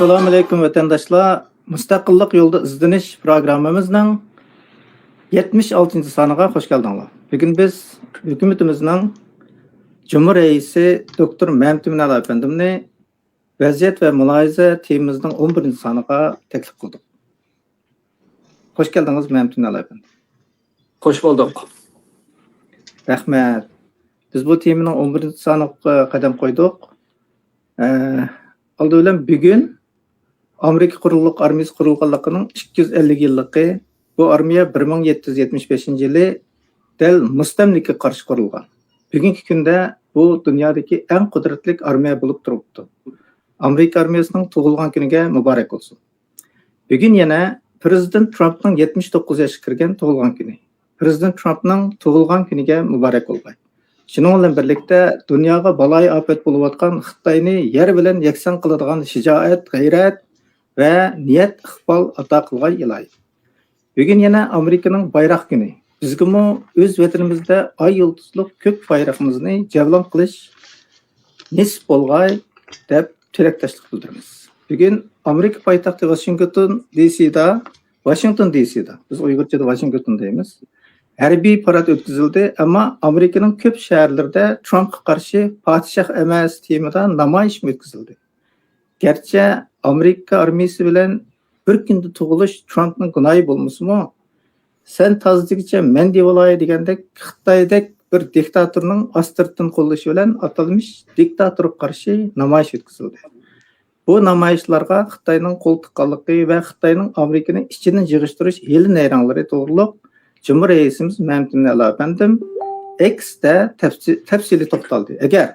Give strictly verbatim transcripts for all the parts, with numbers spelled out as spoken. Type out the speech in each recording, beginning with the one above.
ئەسسالامۇئەلەيكۇم، ۋەتەنداشلار. مۇستەقىللىق يولىدا ئىزدىنىش پىروگراممىمىزنىڭ يەتمىش ئالتىنچى سانىغا خوش كەلدىڭلار. بۈگۈن بىز ھۆكۈمىتىمىزنىڭ جۇمھۇر رەئىسى دوكتور مەمتىمىن ئەلا ئەپەندىمنى ۋەزىيەت ۋە مۇلاھىزە تېمىمىزنىڭ ئون بىرىنچى سانىغا تەكلىپ قىلدۇق. خوش كەلدىڭىز، مەمتىمىن ئەلا ئەپەندى. خوش بولدۇق. رەھمەت. بىز بۇ تېمىنىڭ ئون بىرىنچى سانىغا قەدەم قويدۇق. ئە، ئالدى بىلەن بۈگۈن ئامېرىكا قۇرۇللۇق ئارمىيىسى قۇرۇلغانلىقىنىڭ ئىككى يۈز ئەللىك يىللىقى. بۇ ئارمىيە بىر مىڭ يەتتە يۈز يەتمىش بەشىنچى يىلى دەل مۇستەملىكىگە قارشى قۇرۇلغان. بۈگۈنكى كۈندە بۇ دۇنيادىكى ئەڭ قۇدرەتلىك ئارمىيە بولۇپ تۇرۇپتۇ. ئامېرىكا ئارمىيىسىنىڭ تۇغۇلغان كۈنىگە مۇبارەك بولسۇن. بۈگۈن يەنە پىرېزىدېنت ترامپنىڭ يەتمىش توققۇز ياشقا كىرگەن تۇغۇلغان كۈنى. پىرېزىدېنت ترامپنىڭ تۇغۇلغان كۈنىگە مۇبارەك بولغاي. شۇنىڭ بىلەن بىرلىكتە، دۇنياغا بالايىئاپەت بولۇۋاتقان خىتاينى يەر بىلەن يەكسان قىلىدىغان شىجائەت، غەيرەت ۋە نىيەت، ئىقبال ئاتا قىلغاي ئىلاھىم. بۈگۈن يەنە ئامېرىكىنىڭ بايراق كۈنى. بىزگىمۇ ئۆز ۋەتىنىمىزدە ئاي يۇلتۇزلۇق كۆك بايرىقىمىزنى جەۋلان قىلىش نېسىپ بولغاي دەپ تىلەكداشلىق بىلدۈرىمىز. بۈگۈن ئامېرىكا پايتەختى ۋاشىنگتون دى سىدا، ۋاشىنگتون دى سىدا، بىز ئۇيغۇرچىدا ۋاشىنگتون دەيمىز، ھەربىي پارات ئۆتكۈزۈلدى، ئەمما ئامېرىكىنىڭ كۆپ شەھەرلىرىدە ترامپقا قارشى پادىشاھ ئەمەس تېمىدا نامايىشمۇ ئۆتكۈزۈلدى. گەرچە ئامېرىكا ئارمىيىسى بىلەن بىر كۈندە تۇغۇلۇش ترامپنىڭ گۇناھى بولمىسىمۇ، سەن تازا دېگۈچە مەن دېۋالاي دېگەندەك خىتايدەك بىر دىكتاتورنىڭ ئاستىرتىن قوللىشى بىلەن ئاتالمىش دىكتاتورغا قارشى نامايىش ئۆتكۈزۈلدى. بۇ نامايىشلارغا خىتاينىڭ قول تىققانلىقى ۋە خىتاينىڭ ئامېرىكىنى ئىچىدىن يىغىشتۇرۇش ھىيلە نەيرەڭلىرى توغرۇلۇق جۇمھۇر رەئىسىمىز مەمتىمىن ئەلا ئەپەندىم ئېكستا تەپسىلىي توختالدى. ئەگەر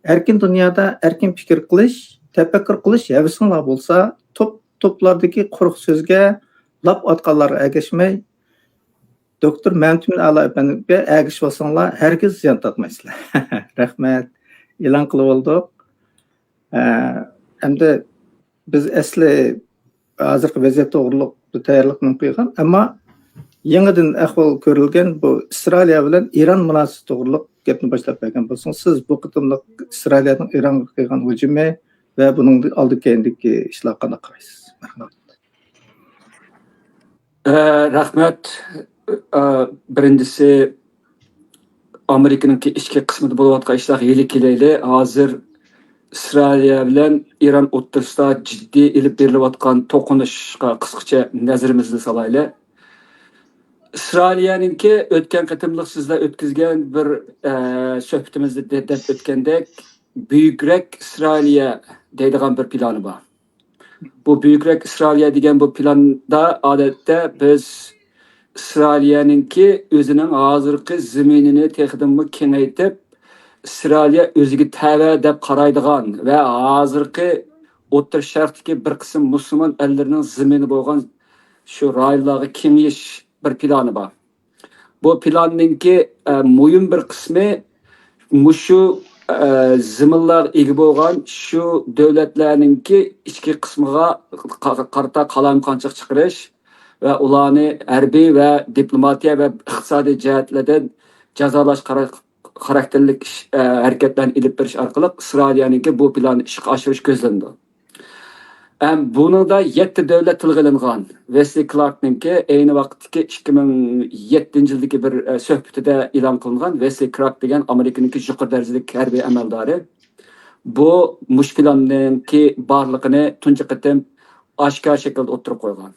ئەركىن دۇنيادا ئەركىن پىكىر قىلىش، تەپەككۇر قىلىش ھەۋىسىڭلار بولسا، توپ توپلاردىكى قۇرۇق سۆزگە، لاپ ئاتقانلارغا ئەگەشمەي، دوكتور مەمتىمىن ئەلا ئەپەندىگە ئەگىشىۋالساڭلار، ھەرگىز زىيان تارتمايسىلەر. رەھمەت. ئېلان قىلىۋالدۇق. ئە، ئەمدى بىز ئەسلى ھازىرقى ۋەزىيەت توغرۇلۇق بىر تەييارلىقنى قىلغان، ئەمما يېڭىدىن ئەھۋال كۆرۈلگەن بۇ ئىسرائىلىيە بىلەن ئىران مۇناسىۋىتى توغرۇلۇق گەپنى باشلاپ بەرگەن بولسىڭىز، سىز بۇ قېتىملىق ئىسرائىلىيەنىڭ ئىرانغا قىلغان ھۇجۇمى ۋە بۇنىڭ ئالدى كەينىدىكى ئىشلارغا قانداق قارايسىز؟ رەھمەت. ئە، رەھمەت. ئە، بىرىنچىسى، ئامېرىكىنىڭكى ئىچكى قىسمىدا بولۇۋاتقان ئىشلارغا ھېلى كېلەيلى. ھازىر ئىسرائىلىيە بىلەن ئىران ئوتتۇرىسىدا جىددىي ئېلىپ بېرىلىۋاتقان توقۇنۇشقا قىسقىچە نەزىرىمىزنى سالايلى. ئىسرائىلىيەنىڭكى ئۆتكەن قېتىملىق سىزلەر ئۆتكۈزگەن بىر، ئە، سۆھبىتىمىزدە دە-، دەپ ئۆتكەندەك، بۈيۈكرەك ئىسرائىلىيە دەيدىغان بىر پىلانى بار. بۇ بۈيۈكرەك ئىسرائىلىيە دېگەن بۇ پىلاندا، ئادەتتە، بىز ئىسرائىلىيەنىڭكى ئۆزىنىڭ ھازىرقى زېمىنىنى تېخىدىنمۇ كېڭەيتىپ، ئىسرائىلىيە ئۆزىگە تەۋە دەپ قارايدىغان ۋە ھازىرقى ئوتتۇرا شەرقتىكى بىر قىسىم مۇسۇلمان ئەللىرىنىڭ زېمىنى بولغان شۇ رايونلارغا كېڭىيىش بىر پىلانى بار. بۇ پىلاننىڭكى، ئە، مۇھىم بىر قىسمى مۇشۇ، ئە، زېمىنلارغا ئىگە بولغان شۇ دۆلەتلەرنىڭكى ئىچكى قىسمىغا قا-، قارىتا قالايمىقانچىلىق چىقىرىش ۋە ئۇلارنى ھەربىي ۋە دىپلوماتىيە ۋە ئىقتىسادىي جەھەتلەردىن جازالاش خارا-، خاراكتېرلىك ئىش، ئە، ھەرىكەتلەرنى ئېلىپ بېرىش ئارقىلىق ئىسرائىلىيەنىڭكى بۇ پىلانىنى ئىشقا ئاشۇرۇش كۆزلىنىدۇ. ئەم، بۇنىڭدا يەتتە دۆلەت تىلغا ئېلىنغان. ۋېسلى كلاركنىڭكى، ئەينى ۋاقىتتىكى ئىككى مىڭ يەتتىنچى يىلدىكى بىر، ئە، سۆھبىتىدە ئېلان قىلىنغان ۋېسلى كلارك دېگەن ئامېرىكىنىڭكى يۇقىرى دەرىجىلىك ھەربىي ئەمەلدارى. بۇ مۇشۇ پىلاننىڭكى بارلىقىنى تۇنجى قېتىم ئاشكارا شەكىلدە ئوتتۇرىغا قويغان.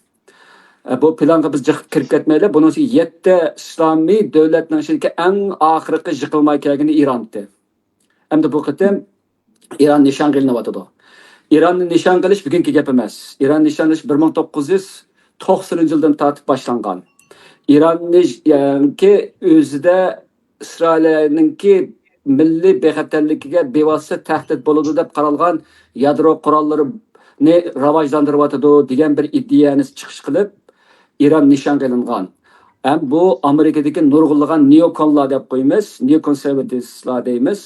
ئە، بۇ پىلانغا بىز جىق كىرىپ كەتمەيلى. بۇنىڭ ئۈچۈن يەتتە ئىسلامىي دۆلەتنىڭ ئىچىدىكى ئەڭ ئاخىرقى يىقىلماي كەلگىنى ئىران ئىدى. ئەمدى بۇ قېتىم ئىران نىشانغا ئېلىنىۋاتىدۇ. ئىراننى نىشانغا ئېلىش بۈگۈنكى گەپ ئەمەس. ئىران نىشانغا ئېلىش بىر مىڭ توققۇز يۈز توقسىنىنچى يىلدىن تارتىپ باشلانغان. ئىراننىڭكى ئۆزىدە ئىسرائىلىيەنىڭكى مىللىي بىخەتەرلىكىگە بىۋاسىتە تەھدىت بولىدۇ دەپ قارالغان يادرو قوراللىرىنى راۋاجلاندۇرۇۋاتىدۇ دېگەن بىر ئىدىيەنى چىقىش قىلىپ، ئىران نىشانغا ئېلىنغان. ھەم بۇ ئامېرىكىدىكى نۇرغۇنلىغان نېئوكونلار دەپ قويىمىز، نېئوكونسېرۋاتىستلار دەيمىز.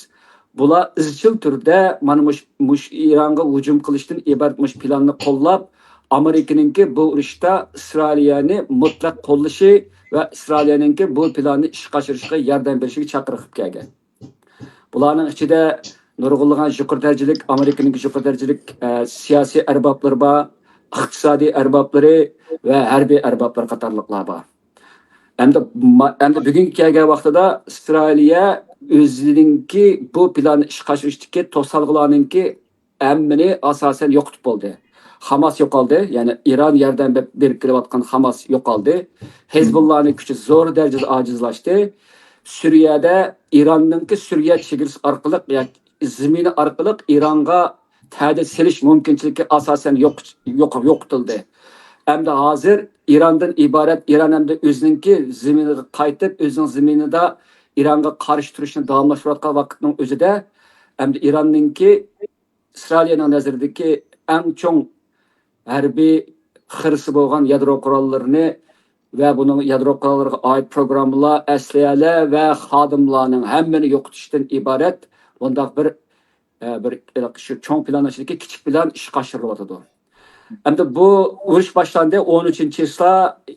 بۇلار ئىزچىل تۈردە مانا مۇش-، مۇش ئىرانغا ھۇجۇم قىلىشتىن ئىبارەت مۇش پىلاننى قوللاپ، ئامېرىكىنىڭكى بۇ ئۇرۇشتا ئىسرائىلىيەنى مۇتلەق قوللىشى ۋە ئىسرائىلىيەنىڭكى بۇ پىلاننى ئىشقا ئاشۇرۇشىغا ياردەم بېرىشىگە چاقىرىق قىلىپ كەلگەن. بۇلارنىڭ ئىچىدە نۇرغۇنلىغان يۇقىرى دەرىجىلىك، ئامېرىكىنىڭكى يۇقىرى دەرىجىلىك، ئە، سىياسىي ئەربابلىرى بار، ئىقتىسادىي ئەربابلىرى ۋە ھەربىي ئەربابلىرى قاتارلىقلار بار. ئەمدى ما-، ئەمدى بۈگۈنگە كەلگەن ۋاقتىدا ئىسرائىلىيە ئۆزىنىڭكى بۇ پىلاننى ئىشقا ئاشۇرۇشتىكى توسالغۇلارنىڭكى ھەممىنى ئاساسەن يوقىتىپ بولدى. خاماس يوقالدى، يەنى ئىران ياردەم بېرىپ، بېرىپ كېلىۋاتقان خاماس يوقالدى. ھېزبۇللانىڭ كۈچى زور دەرىجىدە ئاجىزلاشتى. سۈرىيەدە ئىراننىڭكى سۈرىيە چېگرىسى ئارقىلىق ياكى زېمىنى ئارقىلىق ئىرانغا تەدىت سېلىش مۇمكىنچىلىكى ئاساسەن يوق-، يوق-، يوقىتىلدى. ئەمدى ھازىر ئىراندىن ئىبارەت، ئىران ئەمدى ئۆزىنىڭكى زېمىنىغا قايتىپ، ئۆزىنىڭ زېمىنىدا ئىرانغا قارشى تۇرۇشنى داۋاملاشتۇرۇۋاتقان ۋاقىتنىڭ ئۆزىدە، ئەمدى ئىراننىڭكى ئىسرائىلىيەنىڭ نەزىرىدىكى ئەڭ چوڭ ھەربىي خىرىسى بولغان يادرو قوراللىرىنى ۋە بۇنىڭ يادرو قوراللىرىغا ئائىت پروگراممىلار، ئەسلىھەلەر ۋە خادىملارنىڭ ھەممىنى يوقىتىشتىن ئىبارەت بۇنداق بىر، ئە، بىر شۇ چوڭ پىلان ئىچىدىكى كىچىك پىلان ئىشقا ئاشۇرۇلۇۋاتىدۇ. ئەمدى بۇ ئۇرۇش باشلاندى، ئون ئۈچىنچى چىسلا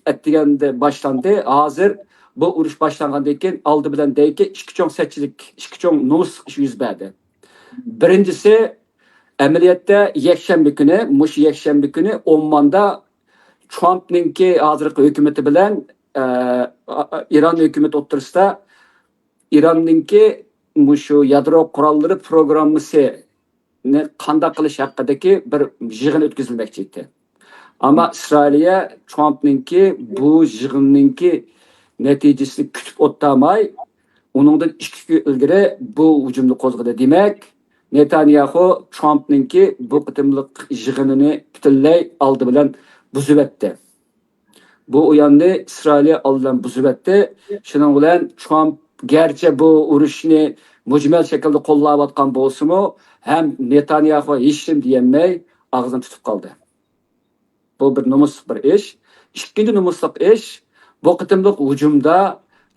ئەتىگەندە باشلاندى. ھازىر بۇ ئۇرۇش باشلانغاندىن كېيىن ئالدى بىلەن دەيكى ئىككى چوڭ سەتچىلىك، ئىككى چوڭ نومۇس يۈز بەردى. بىرىنچىسى، ئەمەلىيەتتە يەكشەنبە كۈنى، مۇشۇ يەكشەنبە كۈنى ئومماندا ترامپنىڭكى ھازىرقى ھۆكۈمىتى بىلەن، ئە، ئا-، ئا-، ئىران ھۆكۈمىتى ئوتتۇرىسىدا ئىراننىڭكى مۇشۇ يادرو قوراللىرى پروگراممىسىنى قانداق قىلىش ھەققىدىكى بىر يىغىن ئۆتكۈزۈلمەكچى ئىدى. ئەمما ئىسرائىلىيە ترامپنىڭكى بۇ يىغىننىڭكى نەتىجىسىنى كۈتۈپ ئولتۇرماي، ئۇنىڭدىن ئىككى كۈن ئىلگىرى بۇ ھۇجۇمنى قوزغىدى. دېمەك، نېتانياھۇ ترامپنىڭكى بۇ قېتىملىق يىغىنىنى پۈتۈنلەي ئالدى بىلەن بۇزۇۋەتتى. بۇ ئويۇننى ئىسرائىلىيە ئالدى بىلەن بۇزۇۋەتتى. شۇنىڭ بىلەن ترامپ گەرچە بۇ ئۇرۇشنى مۈجمەل شەكىلدە قوللاۋاتقان بولسىمۇ، ھەم نېتانياھۇ ھېچنېمە دېيەلمەي ئاغزىنى تۇتۇپ قالدى. بۇ بىر نومۇسلۇق بىر ئىش. ئىككىنچى نومۇسلۇق ئىش، بۇ قېتىملىق ھۇجۇمدا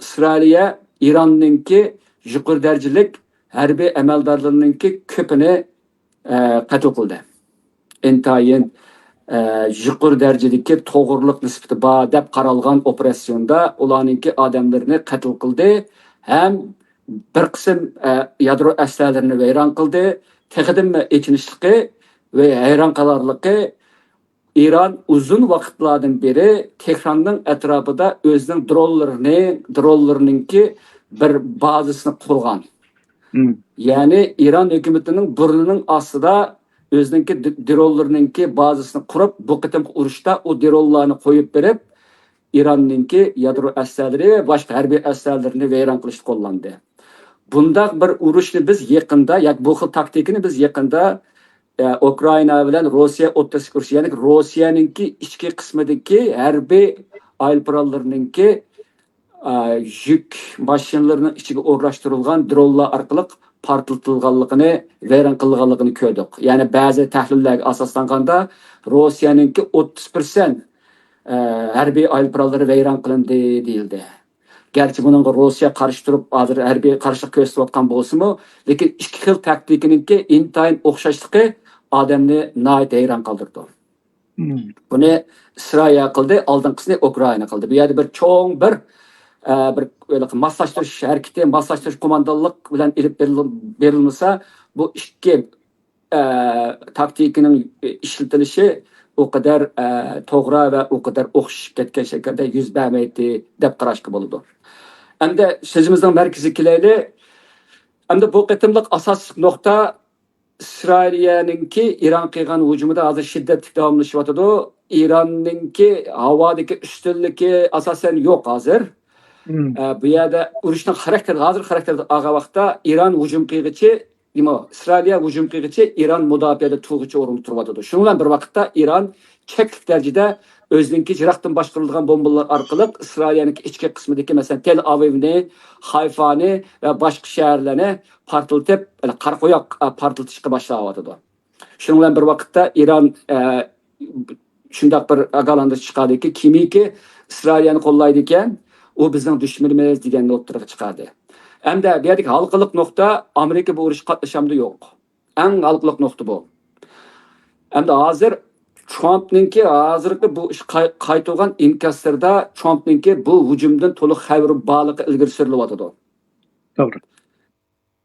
ئىسرائىلىيە ئىراننىڭكى يۇقىرى دەرىجىلىك ھەربىي ئەمەلدارلىرىنىڭكى كۆپىنى، ئە، قەتل قىلدى. ئىنتايىن، ئە، يۇقىرى دەرىجىدىكى توغرىلىق نىسبىتى بار دەپ قارالغان ئوپېراتسىيوندا ئۇلارنىڭكى ئادەملىرىنى قەتل قىلدى ھەم بىر قىسىم، ئە، يادرو ئەسلىھەلىرىنى ۋەيران قىلدى. تېخىدىنمۇ ئېچىنىشلىقى ۋە ھەيران قالارلىقى، ئىران ئۇزۇن ۋاقىتلاردىن بېرى تېھراننىڭ ئەتراپىدا ئۆزىنىڭ درونلىرىنى، درونلىرىنىڭكى بىر بازىسىنى قۇرغان. مم. يەنى ئىران ھۆكۈمىتىنىڭ بۇرنىنىڭ ئاستىدا ئۆزىنىڭكى د-، درونلىرىنىڭكى بازىسىنى قۇرۇپ، بۇ قېتىمقى ئۇرۇشتا ئۇ درونلارنى قويۇپ بېرىپ، ئىراننىڭكى يادرو ئەسلىھەلىرى ۋە باشقا ھەربىي ئەسلىھەلىرىنى ۋەيران قىلىشتا قوللاندى. بۇنداق بىر ئۇرۇشنى بىز يېقىندا، ياكى بۇ خىل تاكتىكىنى بىز يېقىندا، ئە، ئۇكرائىنا بىلەن روسىيە ئوتتۇرىسىدىكى ئۇرۇش، يەنى روسىيەنىڭكى ئىچكى قىسمىدىكى ھەربىي ئايروپىلانلىرىنىڭكى، ئە، يۈك ماشىنىلىرىنىڭ ئىچىگە ئورۇنلاشتۇرۇلغان درونلار ئارقىلىق پارتلىتىلغانلىقىنى، ۋەيران قىلغانلىقىنى كۆردۇق. يەنى بەزى تەھلىللەرگە ئاساسلانغاندا، روسىيەنىڭكى ئوتتۇز پىرسەنت، ئە، ھەربىي ئايروپىلانلىرى ۋەيران قىلىندى دېيىلدى. گەرچە بۇنىڭغا روسىيە قارشى تۇرۇپ، ھازىر ھەربىي قارشىلىق كۆرسىتىۋاتقان بولسىمۇ، لېكىن ئىككى خىل تاكتىكىنىڭكى ئىنتايىن ئوخشاشلىقى ئادەمنى ناھايىتى ھەيران قالدۇرىدۇ. مم. بۇنى ئىسرائىلىيە قىلدى، ئالدىنقىسىنى ئۇكرائىنا قىلدى. بۇ يەردە بىر چوڭ بىر، ئە، بىر ھېلىقى ماسلاشتۇرۇش ھەرىكىتى، ماسلاشتۇرۇش قوماندانلىق بىلەن ئېلىپ بېرىل-، بېرىلمىسا، بۇ ئىككى، ئە، تاكتىكىنىڭ ئىشلىتىلىشى ئۇ قەدەر، ئە، توغرا ۋە ئۇ قەدەر ئوخشىشىپ كەتكەن شەكىلدە يۈز بەرمەيتتى دەپ قاراشقا بولىدۇ. ئەمدى سۆزىمىزنىڭ مەركىزىگە كېلەيلى. ئەمدى بۇ قېتىملىق ئاساسلىق نۇقتا ئىسرائىلىيەنىڭكى ئىران قىلغان ھۇجۇمىدا ھازىر شىددەتلىك داۋاملىشىۋاتىدۇ. ئىراننىڭكى ھاۋادىكى ئۈستۈنلۈكى ئاساسەن يوق ھازىر. مم. ئە، بۇ يەردە ئۇرۇشنىڭ خاراكتېرى، ھازىر خاراكتېرى ئالغان ۋاقىتتا ئىران ھۇجۇم قىلغىچە، دېمەك، ئىسرائىلىيە ھۇجۇم قىلغىچە ئىران مۇداپىئەدە تۇرغۇچى ئورۇندا تۇرۇۋاتىدۇ. شۇنىڭ بىلەن بىر ۋاقىتتا ئىران چەكلىك دەرىجىدە ئۆزىنىڭكى يىراقتىن باشقۇرۇلىدىغان بومبىلار ئارقىلىق ئىسرائىلىيەنىڭكى ئىچكى قىسمىدىكى، مەسىلەن، تېل ئاۋىۋنى، خايفانى ۋە باشقا شەھەرلەرنى پارتلىتىپ، قارا قويۇق، ئە، پارتلىتىشقا باشلاۋاتىدۇ. شۇنىڭ بىلەن بىر ۋاقىتتا ئىران، ئە، شۇنداق بىر ئاگاھلاندۇرۇش چىقاردىكى، كىمكى ئىسرائىلىيەنى قوللايدىكەن، ئۇ بىزنىڭ دۈشمىنىمىز دېگەننى ئوتتۇرىغا چىقاردى. ئەمدى بۇ يەردىكى ھالقىلىق نۇقتا، ئامېرىكا بۇ ئۇرۇشقا قاتنىشامدۇ، يوق. ئەڭ ھالقىلىق نۇقتا بۇ. ئەمدى ھازىر ترامپنىڭكى ھازىرقى بۇ ئىش قاي-، قايتۇرغان ئىنكاسلىرىدا ترامپنىڭكى بۇ ھۇجۇمدىن تولۇق خەۋىرى بارلىقى ئىلگىرى سۈرۈلۈۋاتىدۇ. توغرا.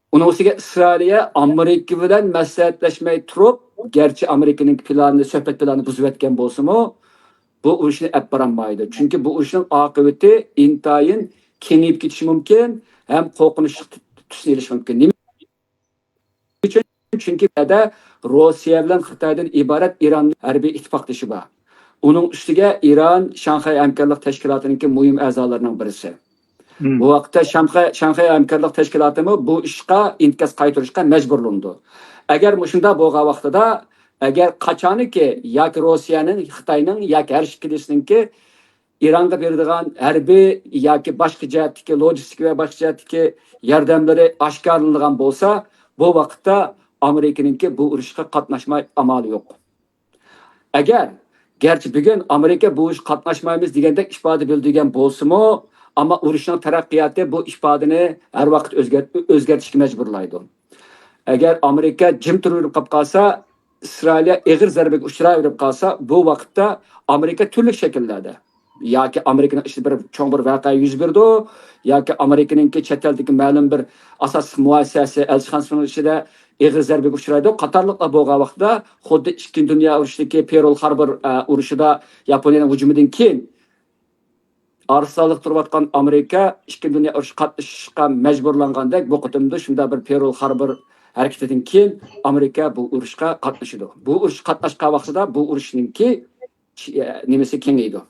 ئۇنىڭ ئۈستىگە ئىسرائىلىيە ئامېرىكا بىلەن مەسلىھەتلەشمەي تۇرۇپ، گەرچە ئامېرىكىنىڭ پىلانىنى، سۆھبەت پىلانىنى بۇزۇۋەتكەن بولسىمۇ، بۇ ئۇرۇشنى ئەپ بارالمايدۇ. چۈنكى بۇ ئۇرۇشنىڭ ئاقىۋىتى ئىنتايىن كېڭىيىپ كېتىشى مۇمكىن ھەم قورقۇنچلۇق تۈسنى ئېلىشى مۇمكىن. نېمە ئۈچۈن؟ چۈنكى بۇ يەردە روسىيە بىلەن خىتايدىن ئىبارەت ئىران ھەربىي ئىتتىپاقدىشى بار. ئۇنىڭ ئۈستىگە ئىران شاڭخەي ھەمكارلىق تەشكىلاتىنىڭكى مۇھىم ئەزالىرىنىڭ بىرسى. بۇ ۋاقىتتا شاڭخەي، شاڭخەي ھەمكارلىق تەشكىلاتىمۇ بۇ ئىشقا ئىنكاس قايتۇرۇشقا مەجبۇرلىنىدۇ. ئەگەر مۇشۇنداق بولغان ۋاقتىدا، ئەگەر قاچانكى ياكى روسىيەنىڭ، خىتاينىڭ ياكى ھەر ئىككىلىسىنىڭكى ئىرانغا بېرىدىغان ھەربىي ياكى باشقا جەھەتتىكى، لوجىستىكا ۋە باشقا جەھەتتىكى ياردەملىرى ئاشكارىلىنىدىغان بولسا، بۇ ۋاقىتتا ئامېرىكىنىڭكى بۇ ئۇرۇشقا قاتناشماي ئامالى يوق. ئەگەر، گەرچە بۈگۈن ئامېرىكا بۇ ئىشقا قاتناشمايمىز دېگەندەك ئىپادە بىلدۈرگەن بولسىمۇ، ئەمما ئۇرۇشنىڭ تەرەققىياتى بۇ ئىپادىنى ھەر ۋاقىت ئۆزگەرت-، ئۆزگەرتىشكە مەجبۇرلايدۇ. ئەگەر ئامېرىكا جىم تۇرۇۋېرىپ قاپ قالسا، ئىسرائىلىيە ئېغىر زەربىگە ئۇچراۋېرىپ قالسا، بۇ ۋاقىتتا ئامېرىكا تۈرلۈك شەكىللەردە، ياكى ئامېرىكىنىڭ ئىچىدە بىر چوڭ بىر ۋەقە يۈز بېرىدۇ، ياكى ئامېرىكىنىڭكى چەت ئەلدىكى مەلۇم بىر ئاساسلىق مۇئەسسەسە، ئەلچىخانىسىنىڭ ئىچىدە ئېغىر زەربىگە ئۇچرايدۇ قاتارلىقلار بولغان ۋاقىتتا، خۇددى ئىككىنچى دۇنيا ئۇرۇشىدىكى پېرل خاربور، ئە، ئۇرۇشىدا ياپونىيەنىڭ ھۇجۇمىدىن كېيىن ئارىسانلىق تۇرۇۋاتقان ئامېرىكا ئىككىنچى دۇنيا ئۇرۇشىغا قاتنىشىشقا مەجبۇرلانغاندەك، بۇ قېتىمدا شۇنداق بىر پېرل خاربور ھەرىكىتىدىن كېيىن ئامېرىكا بۇ ئۇرۇشقا قاتنىشىدۇ. بۇ ئۇرۇشقا قاتناشقان ۋاقتىدا بۇ ئۇرۇشنىڭكى، ئە، نېمىسى كېڭىيىدۇ،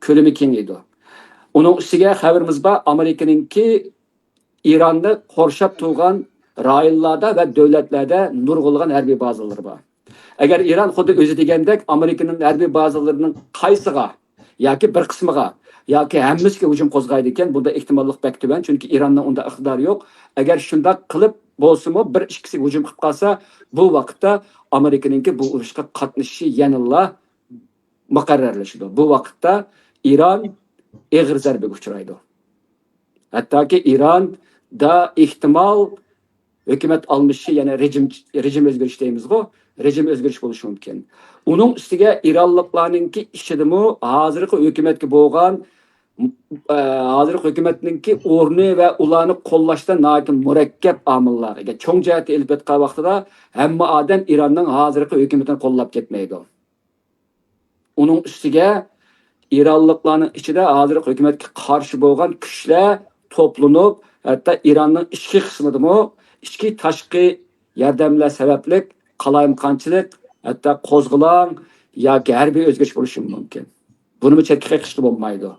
كۆلىمى كېڭىيىدۇ. ئۇنىڭ ئۈستىگە خەۋىرىمىز بار، ئامېرىكىنىڭكى ئىراننى قورشاپ تۇرغان رايونلاردا ۋە دۆلەتلەردە نۇرغۇنلىغان ھەربىي بازىلىرى بار. ئەگەر ئىران خۇددى ئۆزى دېگەندەك ئامېرىكىنىڭ ھەربىي بازىلىرىنىڭ قايسىغا ياكى بىر قىسمىغا ياكى ھەممىسىگە ھۇجۇم قوزغايدىكەن، بۇندا ئېھتىماللىق بەك تۆۋەن، چۈنكى ئىراننىڭ ئۇنداق ئىقتىدارى يوق. ئەگەر شۇنداق قىلىپ بولسىمۇ، بىر ئىككىسىگە ھۇجۇم قىلىپ قالسا، بۇ ۋاقىتتا ئامېرىكىنىڭكى بۇ ئۇرۇشقا قاتنىشىشى يەنىلا مۇقەررەرلىشىدۇ. بۇ ۋاقىتتا ئىران ئېغىر زەربىگە ئۇچرايدۇ. ھەتتاكى ئىراندا ئېھتىمال ھۆكۈمەت ئالمىشىشى، يەنى رېجىم، رېجىم ئۆزگىرىشى دەيمىزغۇ، رېجىم ئۆزگىرىشى بولۇشى مۇمكىن. ئۇنىڭ ئۈستىگە ئىرانلىقلارنىڭكى ئىچىدىمۇ ھازىرقى ھۆكۈمەتكە بولغان، ئە، ھازىرقى ھۆكۈمەتنىڭكى ئورنى ۋە ئۇلارنى قوللاشتا ناھايىتى مۇرەككەپ ئامىللار. ئەگەر چوڭ جەھەتتە ئېلىپ ئېيتقان ۋاقتىدا ھەممە ئادەم ئىراننىڭ ھازىرقى ھۆكۈمىتىنى قوللاپ كەتمەيدۇ. ئۇنىڭ ئۈستىگە ئىرانلىقلارنىڭ ئىچىدە ھازىرقى ھۆكۈمەتكە قارشى بولغان كۈچلەر توپلىنىپ، ھەتتا ئىراننىڭ ئىچكى قىسمىدىمۇ ئىچكى تاشقى ياردەملەر سەۋەبلىك قالايمىقانچىلىق، ھەتتا قوزغىلاڭ ياكى ھەربىي ئۆزگىرىش بولۇشى مۇمكىن. بۇنىمۇ چەتكە قېقىشقا بولمايدۇ.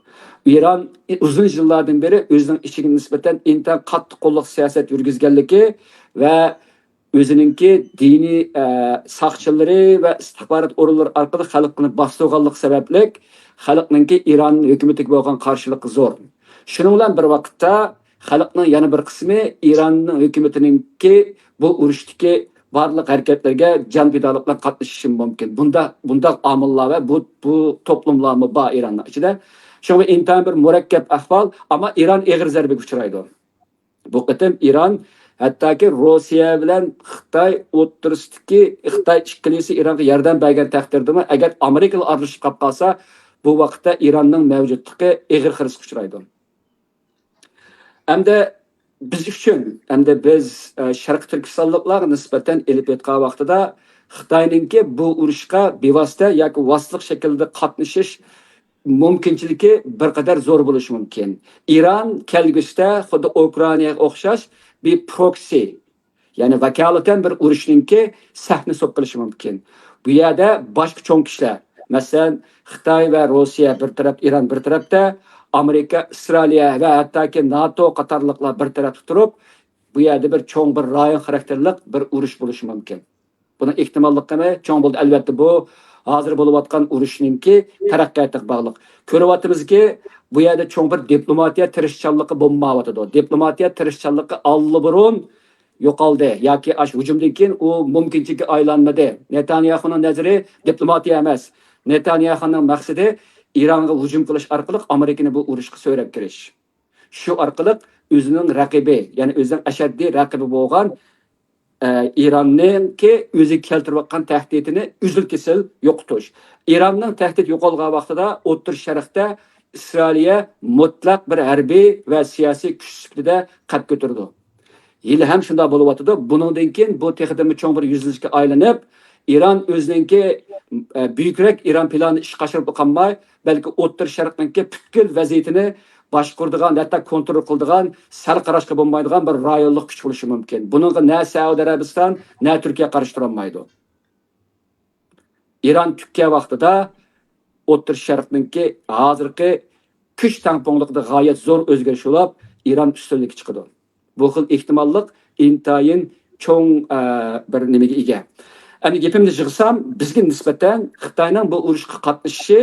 ئىران ئۇزۇن يىللاردىن بېرى ئۆزىنىڭ ئىچىگە نىسبەتەن ئىنتايىن قاتتىق قوللۇق سىياسەت يۈرگۈزگەنلىكى ۋە ئۆزىنىڭكى دىنىي، ئە، ساقچىلىرى ۋە ئىستىخبارات ئورۇنلىرى ئارقىلىق خەلقنى باستۇرغانلىقى سەۋەبلىك، خەلقنىڭكى ئىران ھۆكۈمىتىگە بولغان قارشىلىقى زور. شۇنىڭ بىلەن بىر ۋاقىتتا، خەلقنىڭ يەنە بىر قىسمى ئىراننىڭ ھۆكۈمىتىنىڭكى بۇ ئۇرۇشتىكى بارلىق ھەرىكەتلىرىگە جان پىدالىق بىلەن قاتنىشىشى مۇمكىن. بۇنداق، بۇنداق ئامىللار ۋە بۇ، بۇ توپلۇملارمۇ بار ئىراننىڭ ئىچىدە. شۇڭا ئىنتايىن بىر مۇرەككەپ ئەھۋال، ئەمما ئىران ئېغىر زەربىگە ئۇچرايدۇ. بۇ قېتىم ئىران ھەتتاكى روسىيە بىلەن خىتاي ئوتتۇرىسىدىكى، خىتاي ئىككىلىسى ئىرانغا ياردەم بەرگەن تەقدىردىمۇ، ئەگەر ئامېرىكىلا ئارىلىشىپ قاپ قالسا، بۇ ۋاقىتتا ئىراننىڭ مەۋجۇتلۇقى ئېغىر خىرىسقا ئۇچرايدۇ. ئەمدى بىز ئۈچۈن، ئەمدى بىز، ئە، شەرقىي تۈركىستانلىقلارغا نىسبەتەن ئېلىپ ئېيتقان ۋاقتىدا، خىتاينىڭكى بۇ ئۇرۇشقا بىۋاسىتە ياكى ۋاسىتىلىق شەكىلدە قاتنىشىش مۇمكىنچىلىكى بىر قەدەر زور بولۇشى مۇمكىن. ئىران كەلگۈسىدە خۇددى ئۇكرائىناغا ئوخشاش بىر پروكسى، يەنى ۋاكالىتەن بىر ئۇرۇشنىڭكى سەھنىسى بولۇپ قېلىشى مۇمكىن. بۇ يەردە باشقا چوڭ كۈچلەر، مەسىلەن، خىتاي ۋە روسىيە بىر تەرەپ، ئىران بىر تەرەپتە، ئامېرىكا، ئىسرائىلىيە ۋە ھەتتاكى ناتو قاتارلىقلار بىر تەرەپتە تۇرۇپ، بۇ يەردە بىر چوڭ بىر رايون خاراكتېرلىق بىر ئۇرۇش بولۇشى مۇمكىن. بۇنىڭ ئېھتىماللىقىمۇ چوڭ بولدى. ئەلۋەتتە، بۇ ھازىر بولۇۋاتقان ئۇرۇشنىڭكى تەرەققىياتىغا باغلىق. كۆرۈۋاتىمىزكى، بۇ يەردە چوڭ بىر دىپلوماتىيە تىرىشچانلىقى بولمايۋاتىدۇ. دىپلوماتىيە تىرىشچانلىقى ئاللىبۇرۇن يوقالدى ياكى ئاشۇ ھۇجۇمدىن كېيىن ئۇ مۇمكىنچىلىككە ئايلانمىدى. نېتانياھۇنىڭ نەزىرى دىپلوماتىيە ئەمەس. نېتانياھۇنىڭ مەقسىتى ئىرانغا ھۇجۇم قىلىش ئارقىلىق ئامېرىكىنى بۇ ئۇرۇشقا سۆرەپ كىرىش. شۇ ئارقىلىق ئۆزىنىڭ رەقىبى، يەنى ئۆزىنىڭ ئەشەددىي رەقىبى بولغان، ئە، ئىراننىڭكى ئۆزىگە كەلتۈرۈۋاتقان تەھدىتىنى ئۈزۈل-كېسىل يوقىتىش. ئىراننىڭ تەھدىتى يوقالغان ۋاقتىدا ئوتتۇرا شەرقتە ئىسرائىلىيە مۇتلەق بىر ھەربىي ۋە سىياسىي كۈچ سۈپىتىدە قەد كۆتۈرىدۇ. ھېلىھەم شۇنداق بولۇۋاتىدۇ. بۇنىڭدىن كېيىن بۇ تېخىدىنمۇ چوڭ بىر يۈزلىنىشكە ئايلىنىپ، ئىران ئۆزىنىڭكى، ئە، بۈيۈكرەك ئىران پىلانىنى ئىشقا ئاشۇرۇپلا قالماي، بەلكى ئوتتۇرا شەرقنىڭكى پۈتكۈل ۋەزىيىتىنى باشقۇرىدىغان، ھەتتا كونترول قىلىدىغان، سەل قاراشقا بولمايدىغان بىر رايونلۇق كۈچ بولۇشى مۇمكىن. بۇنىڭغا نە سەئۇدى ئەرەبىستان، نە تۈركىيە قارشى تۇرالمايدۇ. ئىران تۈگىگەن ۋاقتىدا ئوتتۇرا شەرقنىڭكى ھازىرقى كۈچ تەڭپۇڭلۇقىدا غايەت زور ئۆزگىرىش بولۇپ، ئىران ئۈستۈنلۈككە چىقىدۇ. بۇ خىل ئېھتىماللىق ئىنتايىن چوڭ، ئە، بىر نېمىگە ئىگە. ئەمدى گېپىمنى يىغسام، بىزگە نىسبەتەن خىتاينىڭ بۇ ئۇرۇشقا قاتنىشىشى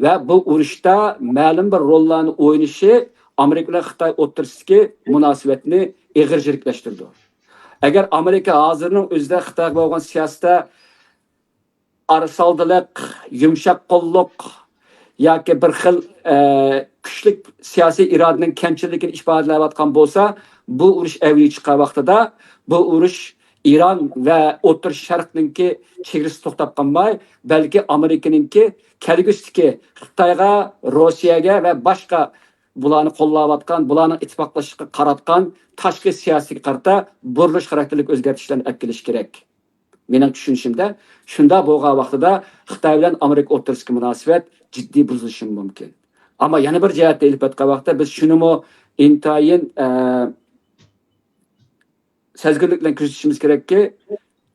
ۋە بۇ ئۇرۇشتا مەلۇم بىر روللارنى ئوينىشى ئامېرىكا بىلەن خىتاي ئوتتۇرىسىدىكى مۇناسىۋەتنى ئېغىر يىرىكلەشتۈرىدۇ. ئەگەر ئامېرىكا ھازىرنىڭ ئۆزىدە خىتايغا بولغان سىياسىتىدە ئارىسالدىلىق، يۇمشاق قوللۇق ياكى بىر خىل، ئە، كۈچلۈك سىياسىي ئىرادىنىڭ كەمچىللىكىنى ئىپادىلەۋاتقان بولسا، بۇ ئۇرۇش ئەۋجىگە چىققان ۋاقتىدا، بۇ ئۇرۇش ئىران ۋە ئوتتۇرا شەرقنىڭكى چېگرىسى توختاپ قالماي، بەلكى ئامېرىكىنىڭكى كەلگۈسىدىكى خىتايغا، روسىيەگە ۋە باشقا بۇلارنى قوللاۋاتقان، بۇلارنىڭ ئىتتىپاقلىشىشىغا قاراتقان تاشقى سىياسىتىگە قارىتا بۇرۇلۇش خاراكتېرلىك ئۆزگەرتىشلەرنى ئەپ كېلىش كېرەك. مېنىڭ چۈشىنىشىمدە، شۇنداق بولغان ۋاقتىدا خىتاي بىلەن ئامېرىكا ئوتتۇرىسىدىكى مۇناسىۋەت جىددىي بۇزۇلۇشى مۇمكىن. ئەمما يەنە بىر جەھەتتە ئېلىپ ئېيتقان ۋاقىتتا، بىز شۇنىمۇ ئىنتايىن، ئە، سەزگۈرلۈك بىلەن كۆزىتىشىمىز كېرەككى،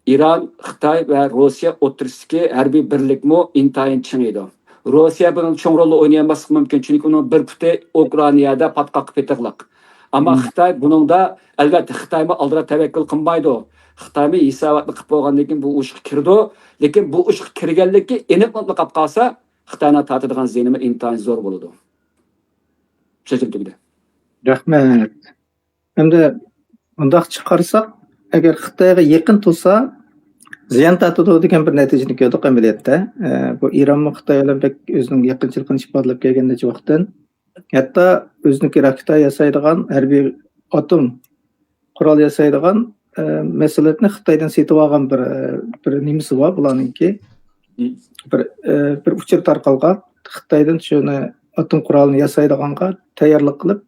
ئىران، خىتاي ۋە روسىيە ئوتتۇرىسىدىكى ھەربىي بىرلىكمۇ ئىنتايىن چىڭىيدۇ. روسىيە بۇنىڭدا چوڭ رولنى ئوينىيالماسلىقى مۇمكىن، چۈنكى ئۇنىڭ بىر پۇتى ئۇكرائىنادا پاتقاققا پېتىقلىق. ئەمما خىتاي بۇنىڭدا، ئەلۋەتتە، خىتايمۇ ئالدىراپ تەۋەككۈل قىلمايدۇ. خىتايمۇ ھېساباتنى قىلىپ بولغاندىن كېيىن بۇ ئۇرۇشقا كىرىدۇ. لېكىن بۇ ئۇرۇشقا كىرگەنلىكى ئېنىقلىنىپ قالسا، خىتاينىڭ تارتىدىغان زىيىنىمۇ ئىنتايىن زور بولىدۇ. سۆزۈم تۈگىدى. رەھمەت. ئەمدى مۇنداقچە قارىساق، ئەگەر خىتايغا يېقىن تۇرسا، زىيان تارتىدۇ دېگەن بىر نەتىجىنى كۆردۇق ئەمەلىيەتتە. ئە، بۇ ئىرانمۇ خىتاي بىلەن بەك ئۆزىنىڭ يېقىنچىلىقىنى ئىپادىلەپ كەلگەن نەچچە ۋاقىتتىن. ھەتتا ئۆزىنىڭكى راكېتا ياسايدىغان، ھەربىي ئاتوم قورال ياسايدىغان، ئە، مەھسۇلاتنى خىتايدىن سېتىۋالغان بىر، بىر نېمىسى بار بۇلارنىڭكى. بىر، ئە، بىر ئۇچۇر تارقالغان. خىتايدىن شۇنى ئاتوم قورالىنى ياسايدىغانغا تەييارلىق قىلىپ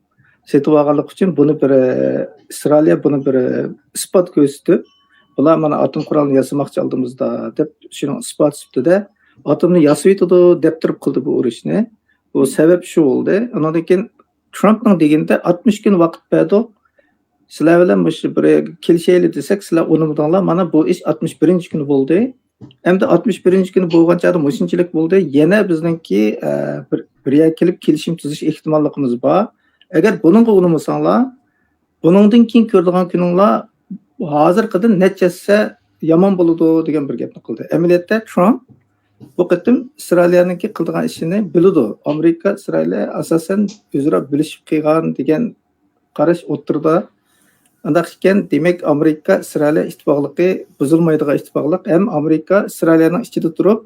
سېتىۋالغانلىقى ئۈچۈن بۇنى بىر، ئە، ئىسرائىلىيە بۇنى بىر، ئە، ئىسپات كۆرسىتىپ، بۇلار مانا ئاتوم قورالىنى ياسىماقچى ئالدىمىزدا دەپ شۇنىڭ ئىسپاتى سۈپىتىدە ئاتومنى ياسىۋېتىدۇ دەپ تۇرۇپ قىلدى بۇ ئۇرۇشنى. بۇ سەۋەب شۇ بولدى. ئۇنىڭدىن كېيىن ترامپنىڭ دېگىنىدە ئاتمىش كۈن ۋاقىت بەردۇق. سىلەر بىلەن مۇشۇ بىر كېلىشەيلى دېسەك، سىلەر ئۇنىمىدىڭلار. مانا بۇ ئىش ئاتمىش بىرىنچى كۈنى بولدى. ئەمدى ئاتمىش بىرىنچى كۈنى بولغان چاغدا مۇشۇنچىلىك بولدى. يەنە بىزنىڭكى، ئە، بىر، بىر يەرگە كېلىپ كېلىشىم تۈزۈش ئېھتىماللىقىمىز بار. ئەگەر بۇنىڭغا ئۇنىمىساڭلار، بۇنىڭدىن كېيىن كۆرىدىغان كۈنۈڭلار ھازىرقىدىن نەچچە ھەسسە يامان بولىدۇ دېگەن بىر گەپنى قىلدى. ئەمەلىيەتتە ترامپ بۇ قېتىم ئىسرائىلىيەنىڭكى قىلىدىغان ئىشىنى بىلىدۇ. ئامېرىكا، ئىسرائىلىيە ئاساسەن ئۆزئارا بىلىشىپ قىلغان دېگەن قاراش ئوتتۇرىدا. ئۇنداق ئىكەن، دېمەك، ئامېرىكا، ئىسرائىلىيە ئىتتىپاقلىقى بۇزۇلمايدىغان ئىتتىپاقلىق. ھەم ئامېرىكا، ئىسرائىلىيەنىڭ ئىچىدە تۇرۇپ،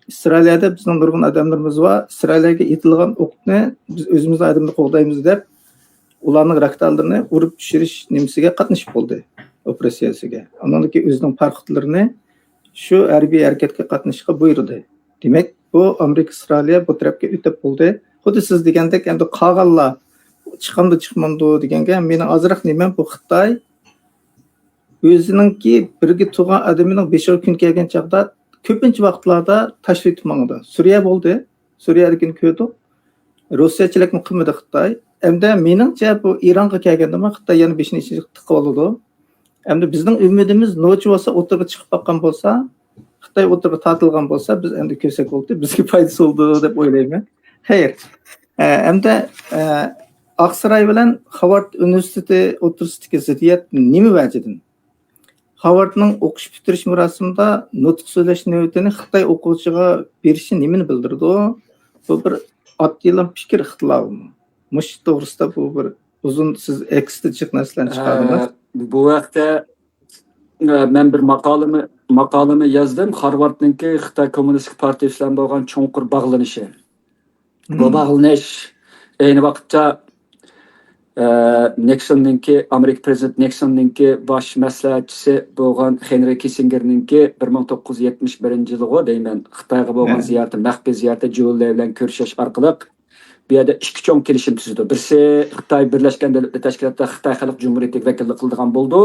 ئىسرائىلىيەدە بىزنىڭ نۇرغۇن ئادەملىرىمىز بار، ئىسرائىلىيەگە ئېتىلغان ئوقنى بىز ئۆزىمىزنىڭ ئادىمىنى قوغدايمىز دەپ، ئۇلارنىڭ راكېتالىرىنى ئۇرۇپ چۈشۈرۈش نېمىسىگە قاتنىشىپ بولدى، ئوپېراتسىيەسىگە. ئۇنىڭدىن كېيىن ئۆزىنىڭ پاراخوتلىرىنى شۇ ھەربىي ھەرىكەتكە قاتنىشىشقا بۇيرۇدى. دېمەك، بۇ ئامېرىكا، ئىسرائىلىيە بۇ تەرەپكە ئۆتۈپ بولدى. خۇددى سىز دېگەندەك، ئەمدى قالغانلار چىقامدۇ، چىقمامدۇ دېگەنگە مېنىڭ ئازراق نېمەم بۇ خىتاي ئۆزىنىڭكى بىرگە تۇرغان ئادىمىنىڭ بېشىغا كۈن كەلگەن چاغدا كۆپىنچە ۋاقىتلاردا تاشلىۋېتىپ ماڭىدۇ. سۈرىيە بولدى. سۈرىيەدىكىنى كۆردۇق. روسىيەچىلىكمۇ قىلمىدى خىتاي. ئەمدى مېنىڭچە بۇ ئىرانغا كەلگەندىمۇ خىتاي يەنە بېشىنى ئىچىگە تىقىۋالىدۇ. ئەمدى بىزنىڭ ئۈمىدىمىز نوچى بولسا ئوتتۇرىغا چىقىپ باققان بولسا، خىتاي ئوتتۇرىغا تارتىلغان بولسا، بىز ئەمدى كۆرسەك بولدى، بىزگە پايدىسى بولىدۇ دەپ ئويلايمەن. خەير. ئە، ئەمدى، ئە، ئاقساراي بىلەن خاۋارد ئۇنىۋېرسىتېتى ئوتتۇرىسىدىكى زىددىيەت نېمە ۋەجىدىن؟ خاۋاردنىڭ ئوقۇش پۈتتۈرۈش مۇراسىمىدا نۇتۇق سۆزلەش نۆۋىتىنى خىتاي ئوقۇغۇچىغا بېرىشى نېمىنى بىلدۈرىدۇ؟ بۇ بىر ئاددىيلا پىكىر ئىختىلاپىمۇ؟ مۇشۇ توغرىسىدا بۇ بىر ئۇزۇن سىز ئېكستىن جىق نەرسىلەرنى چىقاردىڭىز. ئە، بۇ ھەقتە، ئە، مەن بىر ماقالىمە، ماقالىمە يازدىم. خارۋاردنىڭكى خىتاي كوممۇنىستىك پارتىيىسى بىلەن بولغان چوڭقۇر باغلىنىشى. بۇ باغلىنىش ئەينى ۋاقىتتا، ئە، نىكسوننىڭكى، ئامېرىكا پرېزىدېنتى نىكسوننىڭكى باش مەسلىھەتچىسى بولغان خېنرى كىسسىنگېرنىڭكى بىر مىڭ توققۇز يۈز يەتمىش بىرىنچى يىلىغۇ دەيمەن، خىتايغا بولغان زىيارىتى، مەخپىي زىيارىتى، جيۇ لەي بىلەن كۆرۈشۈش ئارقىلىق بۇ يەردە ئىككى چوڭ كېلىشىم تۈزىدۇ. بىرسى، خىتاي بىرلەشكەن دۆلەتلەر تەشكىلاتىدا خىتاي خەلق جۇمھۇرىيىتىگە ۋەكىللىك قىلىدىغان بولىدۇ.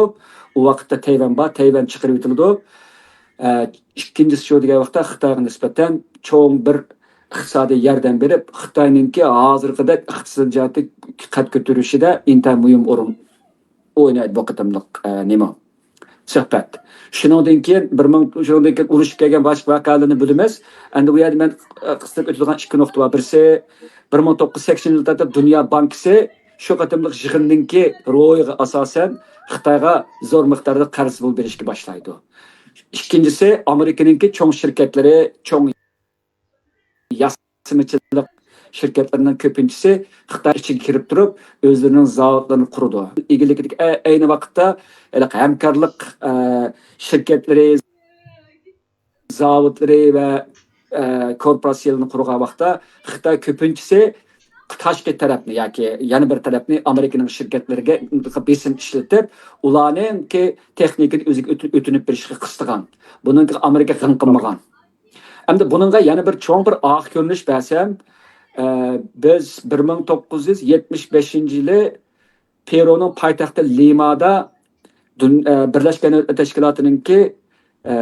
ئۇ ۋاقىتتا تەيۋەن بار، تەيۋەن چىقىرىۋېتىلىدۇ. ئە، ئىككىنچىسى شۇ دېگەن ۋاقىتتا خىتايغا نىسبەتەن چوڭ بىر ئىقتىسادىي ياردەم بېرىپ، خىتاينىڭكى ھازىرقىدەك ئىقتىسادىي جەھەتتە قەد كۆتۈرۈشىدە ئىنتايىن مۇھىم ئورۇن ئوينايدۇ بۇ قېتىملىق، ئە، نېمە؟ سۆھبەت. شۇنىڭدىن كېيىن، بىر مىڭ، شۇنىڭدىن كېيىن ئۇرۇشۇپ كەلگەن باشقا ۋەقەلەرنى بىلىمىز. ئەمدى بۇ يەردە مەن، ئە، قىستىرىپ ئۆتىدىغان ئىككى نۇقتا بار. بىرسى، بىر مىڭ توققۇز يۈز سەكسىنىنچى يىللاردا دۇنيا بانكىسى شۇ قېتىملىق يىغىننىڭكى روھىغا ئاساسەن خىتايغا زور مىقداردا قەرز پۇل بېرىشكە باشلايدۇ. ئىككىنچىسى، ئامېرىكىنىڭكى چوڭ شىركەتلىرى، چوڭ ياسىمىچىلىق شىركەتلىرىنىڭ كۆپىنچىسى خىتاي ئىچىگە كىرىپ تۇرۇپ، ئۆزلىرىنىڭ زاۋۇتلىرىنى قۇرىدۇ. ئىگىلىكىدىكى ئە-، ئەينى ۋاقىتتا ھېلىقى ھەمكارلىق، ئە، شىركەتلىرى، زاۋۇتلىرى ۋە، ئە، كورپوراتسىيەلىرىنى قۇرغان ۋاقىتتا خىتاي كۆپىنچىسى تاشقى تەرەپنى ياكى يەنە بىر تەرەپنى ئامېرىكىنىڭ شىركەتلىرىگە بېسىم ئىشلىتىپ، ئۇلارنىڭكى تېخنىكىنى ئۆزىگە ئۆتۈ-، ئۆتۈنۈپ بېرىشكە قىستىغان. بۇنىڭغا ئامېرىكا غەم قىلمىغان. ئەمدى بۇنىڭغا يەنە بىر چوڭ بىر ئارقا كۆرۈنۈش بەرسەم، ئە، بىز بىر مىڭ توققۇز يۈز يەتمىش بەشىنچى يىلى پېرۇنىڭ پايتەختى لىمادا دۇن-، ئە، بىرلەشكەن دۆلەتلەر تەشكىلاتىنىڭكى، ئە،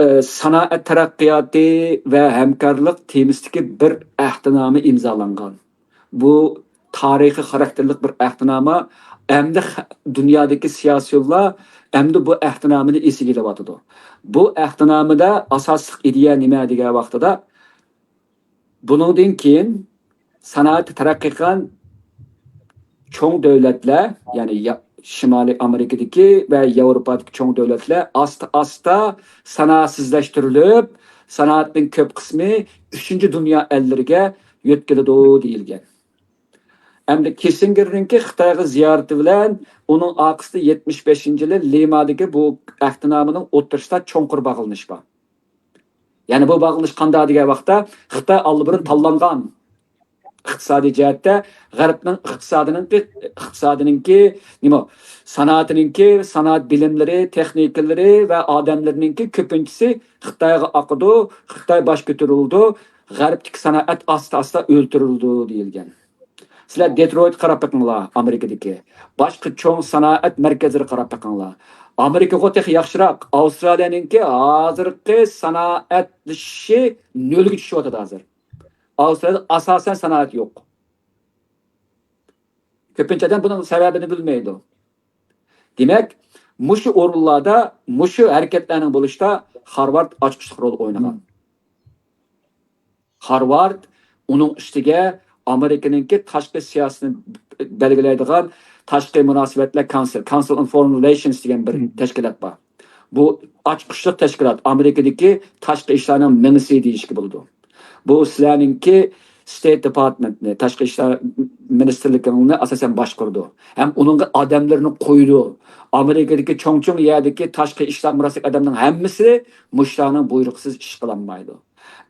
ئە، سانائەت تەرەققىياتى ۋە ھەمكارلىق تېمىسىدىكى بىر ئەھدىنامە ئىمزالانغان. بۇ تارىخىي خاراكتېرلىك بىر ئەھدىنامە. ئەمدى خە-، دۇنيادىكى سىياسىيونلار ئەمدى بۇ ئەھدىنامىنى ئېسىگە ئېلىۋاتىدۇ. بۇ ئەھدىنامىدا ئاساسلىق ئىدىيە نېمە دېگەن ۋاقتىدا، بۇنىڭدىن كېيىن سانائەتتە تەرەققىي قىلغان چوڭ دۆلەتلەر، يەنى يا-، شىمالىي ئامېرىكىدىكى ۋە ياۋروپادىكى چوڭ دۆلەتلەر ئاستا-ئاستا سانائەتسىزلەشتۈرۈلۈپ، سانائەتنىڭ كۆپ قىسمى ئۈچىنچى دۇنيا ئەللىرىگە يۆتكىلىدۇ دېيىلگەن. ئەمدى كىسسىنگېرنىڭكى خىتايغا زىيارىتى بىلەن ئۇنىڭ ئارقىسىدا يەتمىش بەشىنچى يىلى لىمادىكى بۇ ئەھدىنامىنىڭ ئوتتۇرىسىدا چوڭقۇر باغلىنىش بار. يەنى بۇ باغلىنىش قانداق دېگەن ۋاقىتتا، خىتاي ئاللىبۇرۇن تاللانغان ئىقتىسادىي جەھەتتە غەربنىڭ ئىقتىسادىنىڭكى، ئىقتىسادىنىڭكى نېمە، سانائىتىنىڭكى، سانائەت بىلىملىرى، تېخنىكىلىرى ۋە ئادەملىرىنىڭكى كۆپىنچىسى خىتايغا ئاقىدۇ، خىتاي باش كۆتۈرۈلىدۇ، غەربتىكى سانائەت ئاستا-ئاستا ئۆلتۈرۈلىدۇ دېيىلگەن. سىلەر دېترويتقا قاراپ بېقىڭلار، ئامېرىكىدىكى باشقا چوڭ سانائەت مەركەزلىرىگە قاراپ بېقىڭلار. ئامېرىكىغۇ تېخى ياخشىراق. ئاۋسترالىيەنىڭكى ھازىرقى سانائەتلىشىشى نۆلگە چۈشۈۋاتىدۇ ھازىر. ئاۋسترالىيەدە ئاساسەن سانائەت يوق. كۆپىنچە ئادەم بۇنىڭ سەۋەبىنى بىلمەيدۇ. دېمەك، مۇشۇ ئورۇنلاردا، مۇشۇ ھەرىكەتلەرنىڭ بولۇشىدا خارۋارد ئاچقۇچلۇق رول ئوينىغان. خارۋارد، ئۇنىڭ ئۈستىگە ئامېرىكىنىڭكى تاشقى سىياسىتىنى بەلگىلەيدىغان تاشقى مۇناسىۋەتلەر كونسۇل، Council on Foreign Relations دېگەن بىر تەشكىلات بار. بۇ ئاچقۇچلۇق تەشكىلات، ئامېرىكىدىكى تاشقى ئىشلارنىڭ مېڭىسى دېيىشكە بولىدۇ. بۇ سىلەرنىڭكى ستېيت دېپارتمېنتنى، تاشقى ئىشلار مىنىستىرلىكىنى ئاساسەن باشقۇرىدۇ. ھەم ئۇنىڭغا ئادەملىرىنى قويىدۇ. ئامېرىكىدىكى چوڭ-چوڭ يەردىكى تاشقى ئىشلار مۇناسىۋەت ئادەمنىڭ ھەممىسى مۇشۇلارنىڭ بۇيرۇقىسىز ئىش قىلالمايدۇ.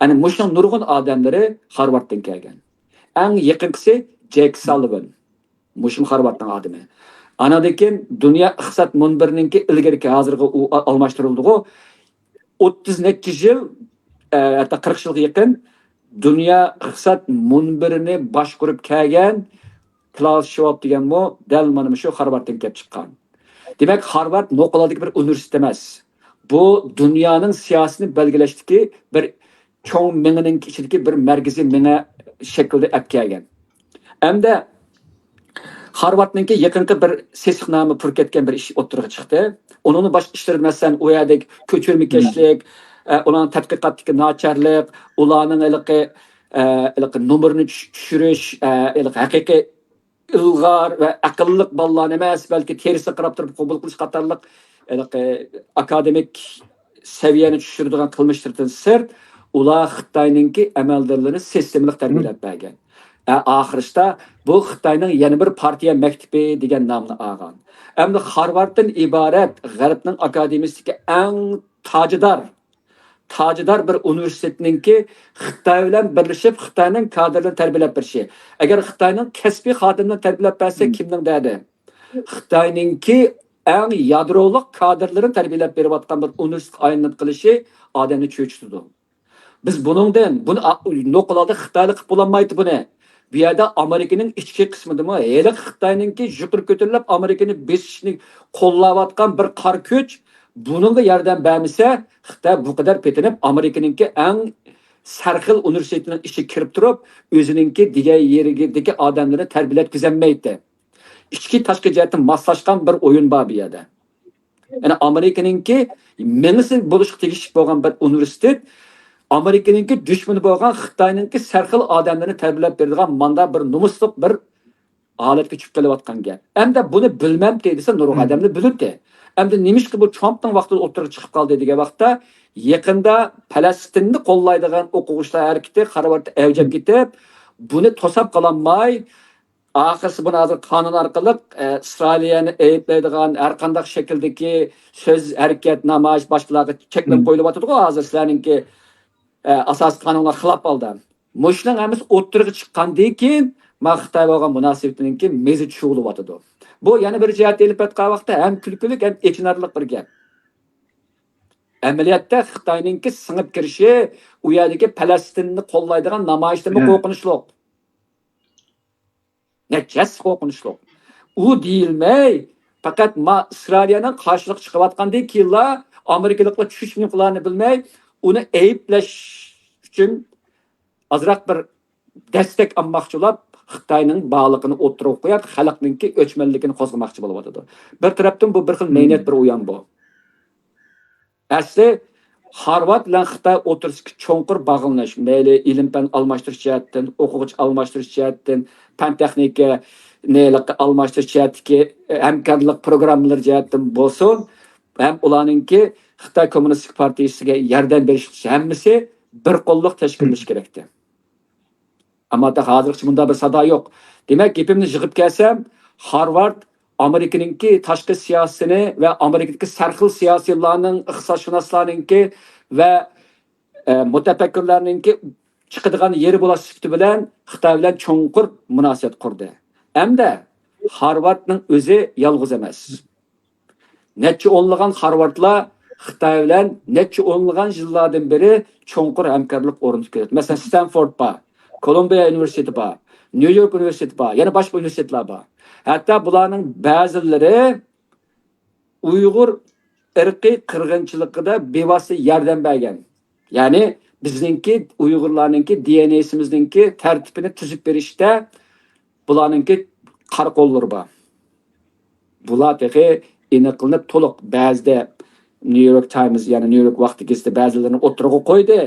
ئەنە مۇشۇنىڭ نۇرغۇن ئادەملىرى خارۋاردتىن كەلگەن. ئەڭ يېقىنقىسى جېك سالىۋان. مۇشۇمۇ خارۋاردنىڭ ئادىمى. ئانىڭدىن كېيىن دۇنيا ئىقتىساد مۇنبىرىنىڭكى ئىلگىرىكى، ھازىرقى ئۇ ئا-، ئالماشتۇرۇلدىغۇ. ئوتتۇز نەچچە يىل، ئە، ھەتتا قىرىق يىلغا يېقىن دۇنيا ئىقتىساد مۇنبىرىنى باشقۇرۇپ كەلگەن كلاۋس شۋاب دېگەنمۇ دەل مانا مۇشۇ خارۋاردتىن كېلىپ چىققان. دېمەك، خارۋارد نوقۇل ھالدىكى بىر ئۇنىۋېرسىتېت ئەمەس. بۇ دۇنيانىڭ سىياسىتىنى بەلگىلەشتىكى بىر چوڭ مېڭىنىڭ ئىچىدىكى بىر مەركىزىي مېڭە شەكلىدە ئەپ كەلگەن. ئەمدى خارۋاردنىڭكى يېقىنقى بىر سېسىقنامە پۈركەتكەن بىر ئىش ئوتتۇرىغا چىقتى. ئۇنىڭدىن باشقا ئىشلىرى، مەسىلەن، ئۇ يەردىكى كۆچۈرمىكەشلىك، ئە، ئۇلارنىڭ تەتقىقاتتىكى ناچارلىق، ئۇلارنىڭ ھېلىقى، ئە، ھېلىقى نومۇرنى چۈش-، چۈشۈرۈش، ئە، ھېلىقى ھەقىقىي ئىلغار ۋە ئەقىللىق بالىلارنى ئەمەس، بەلكى تېرىسىنى قاراپ تۇرۇپ قوبۇل قىلىش قاتارلىق ھېلىقى ئاكادېمىك سەۋىيەنى چۈشۈرىدىغان قىلمىشلىرىدىن سىرت، ئۇلار خىتاينىڭكى ئەمەلدارلىرىنى سىستېمىلىق تەربىيەلەپ بەرگەن. ئە، ئاخىرىسىدا بۇ خىتاينىڭ يەنە بىر پارتىيە مەكتىپى دېگەن نامنى ئالغان. ئەمدى خارۋاردتىن ئىبارەت غەربنىڭ ئاكادېمىيىسىدىكى ئەڭ تاجدار، تاجدار بىر ئۇنىۋېرسىتېتنىڭكى خىتاي بىلەن بىرلىشىپ، خىتاينىڭ كادىرلىرىنى تەربىيەلەپ بېرىشى. ئەگەر خىتاينىڭ كەسپىي خادىملىرىنى تەربىيەلەپ بەرسە، كىمنىڭ دەردى؟ خىتاينىڭكى ئەڭ يادرولۇق كادىرلىرىنى تەربىيەلەپ بېرىۋاتقان بىر ئۇنىۋېرسىتېتقا ئايلىنىپ قېلىشى ئادەمنى چۆچۈتىدۇ. بىز بۇنىڭدىن، بۇنى ئا-، نوقۇل ھالدا خىتايلار قىلىپ بولالمايتتى بۇنى. بۇ يەردە ئامېرىكىنىڭ ئىچكى قىسمىدىمۇ ھېلىقى خىتاينىڭكى يۇقىرى كۆتۈرۈلۈپ ئامېرىكىنى بېسىشنى قوللاۋاتقان بىر قارا كۈچ بۇنىڭغا ياردەم بەرمىسە، خىتاي بۇ قەدەر پېتىنىپ ئامېرىكىنىڭكى ئەڭ سەرخىل ئۇنىۋېرسىتېتىنىڭ ئىچىگە كىرىپ تۇرۇپ، ئۆزىنىڭكى دېگەن يېرىدىكى ئادەملىرىنى تەربىيەلەتكۈزەلمەيتتى. ئىچكى تاشقى جەھەتتىن ماسلاشقان بىر ئويۇن بار بۇ يەردە. يەنى ئامېرىكىنىڭكى مېڭىسى بولۇشقا تېگىشلىك بولغان بىر ئۇنىۋېرسىتېت، ئامېرىكىنىڭكى دۈشمىنى بولغان خىتاينىڭكى سەرخىل ئادەملىرىنى تەربىيەلەپ بېرىدىغان ماندا بىر نومۇسلۇق بىر ھالەتكە چۈشۈپ قېلىۋاتقان گەپ. ئەمدى بۇنى بىلمەمتى دېسە، نۇرغۇن ئادەملەر بىلىدۇ. ئەمدى نېمىشقا بۇ ترامپنىڭ ۋاقتىدا ئوتتۇرىغا چىقىپ قالدى دېگەن ۋاقىتتا، يېقىندا پەلەستىننى قوللايدىغان ئوقۇغۇچىلار ھەرىكىتى خارۋاردتا ئەۋج ئېلىپ كېتىپ، بۇنى توساپ قالالماي، ئاخىرسى بۇنى ھازىر قانۇن ئارقىلىق، ئە، ئىسرائىلىيەنى ئەيىبلەيدىغان ھەر قانداق شەكىلدىكى سۆز، ھەرىكەت، نامايىش، باشقىلارغا چەكلىمە قويۇلۇۋاتىدىغۇ ھازىر سىلەرنىڭكى، ئە، ئاساسىي قانۇنغا خىلاپ ھالدا. مۇشۇنىڭ ھەممىسى ئوتتۇرىغا چىققاندىن كېيىن، ما خىتاي بولغان مۇناسىۋىتىنىڭكى مېزى چۇۋۇلۇۋاتىدۇ. بۇ يەنە بىر جەھەتتىن ئېلىپ ئېيتقان ۋاقىتتا ھەم كۈلكىلىك، ھەم ئېچىنارلىق بىر گەپ. ئەمەلىيەتتە خىتاينىڭكى سىڭىپ كىرىشى، ئۇ يەردىكى پەلەستىننى قوللايدىغان نامايىشتىنمۇ قورقۇنچلۇق. نەچچە ھەسسە قورقۇنچلۇق. ئۇ دېيىلمەي، پەقەت ما ئىسرائىلىيەنىڭ قارشىلىققا چىقىۋاتقاندىن كېيىنلا ئامېرىكىلىقلار چۈشۈشنى قىلارنى بىلمەي، ئۇنى ئەيىبلەش ئۈچۈن ئازراق بىر دەستەك ئالماقچى بولۇپ، خىتاينىڭ بارلىقىنى ئوتتۇرىغا قويۇپ، خەلقنىڭكى ئۆچمەنلىكىنى قوزغىماقچى بولۇۋاتىدۇ. بىر تەرەپتىن بۇ بىر خىل مەينەت، بىر ئويۇن بۇ. ئەسلى خارۋارد بىلەن خىتاي ئوتتۇرىسىدىكى چوڭقۇر باغلىنىش، مەيلى ئىلىم-پەن ئالماشتۇرۇش جەھەتتىن، ئوقۇغۇچى ئالماشتۇرۇش جەھەتتىن، پەن-تېخنىكىنى ئالماشتۇرۇش جەھەتتىكى ھەمكارلىق پروگراممىلىرى جەھەتتىن بولسۇن، ھەم ئۇلارنىڭكى خىتاي كوممۇنىستىك پارتىيىسىگە ياردەم بېرىش، ھەممىسى بىر قوللۇق تەشكىللىشى كېرەكتى. ئەمما تا ھازىرغىچە مۇنداق بىر سادا يوق. دېمەك، گېپىمنى يىغىپ كەلسەم، خارۋارد ئامېرىكىنىڭكى تاشقى سىياسىتىنى ۋە ئامېرىكىدىكى سەرخىل سىياسىيلارنىڭ، ئىقتىسادشۇناسلارنىڭكى ۋە، ئە، مۇتەپەككۇرلارنىڭكى چىقىدىغان يېرى بولۇش سۈپىتى بىلەن خىتاي بىلەن چوڭقۇر مۇناسىۋەت قۇردى. ئەمدى خارۋاردنىڭ ئۆزى يالغۇز ئەمەس. نەچچە ئونلىغان خارۋاردلار خىتاي بىلەن نەچچە ئونلىغان يىللاردىن بېرى چوڭقۇر ھەمكارلىق ئورنىتىپ كېلىۋاتىدۇ. مەسىلەن، ستانفورد بار، كولومبىيە ئۇنىۋېرسىتېتى بار، نيۇ يورك ئۇنىۋېرسىتېتى بار، يەنە باشقا ئۇنىۋېرسىتېتلار بار. ھەتتا بۇلارنىڭ بەزىلىرى ئۇيغۇر ئىرقىي قىرغىنچىلىقىدا بىۋاسىتە ياردەم بەرگەن. يەنى بىزنىڭكى، ئۇيغۇرلارنىڭكى دى ئېن ئېسىمىزنىڭكى تەرتىپىنى تۈزۈپ بېرىشتە بۇلارنىڭكى قارا قوللىرى بار. بۇلار تېخى ئېنىقلىنىپ تولۇق بەزىدە نيۇ يورك تايمز، يەنى نيۇ يورك ۋاقتى گېزىتى بەزىلىرىنى ئوتتۇرىغا قويدى.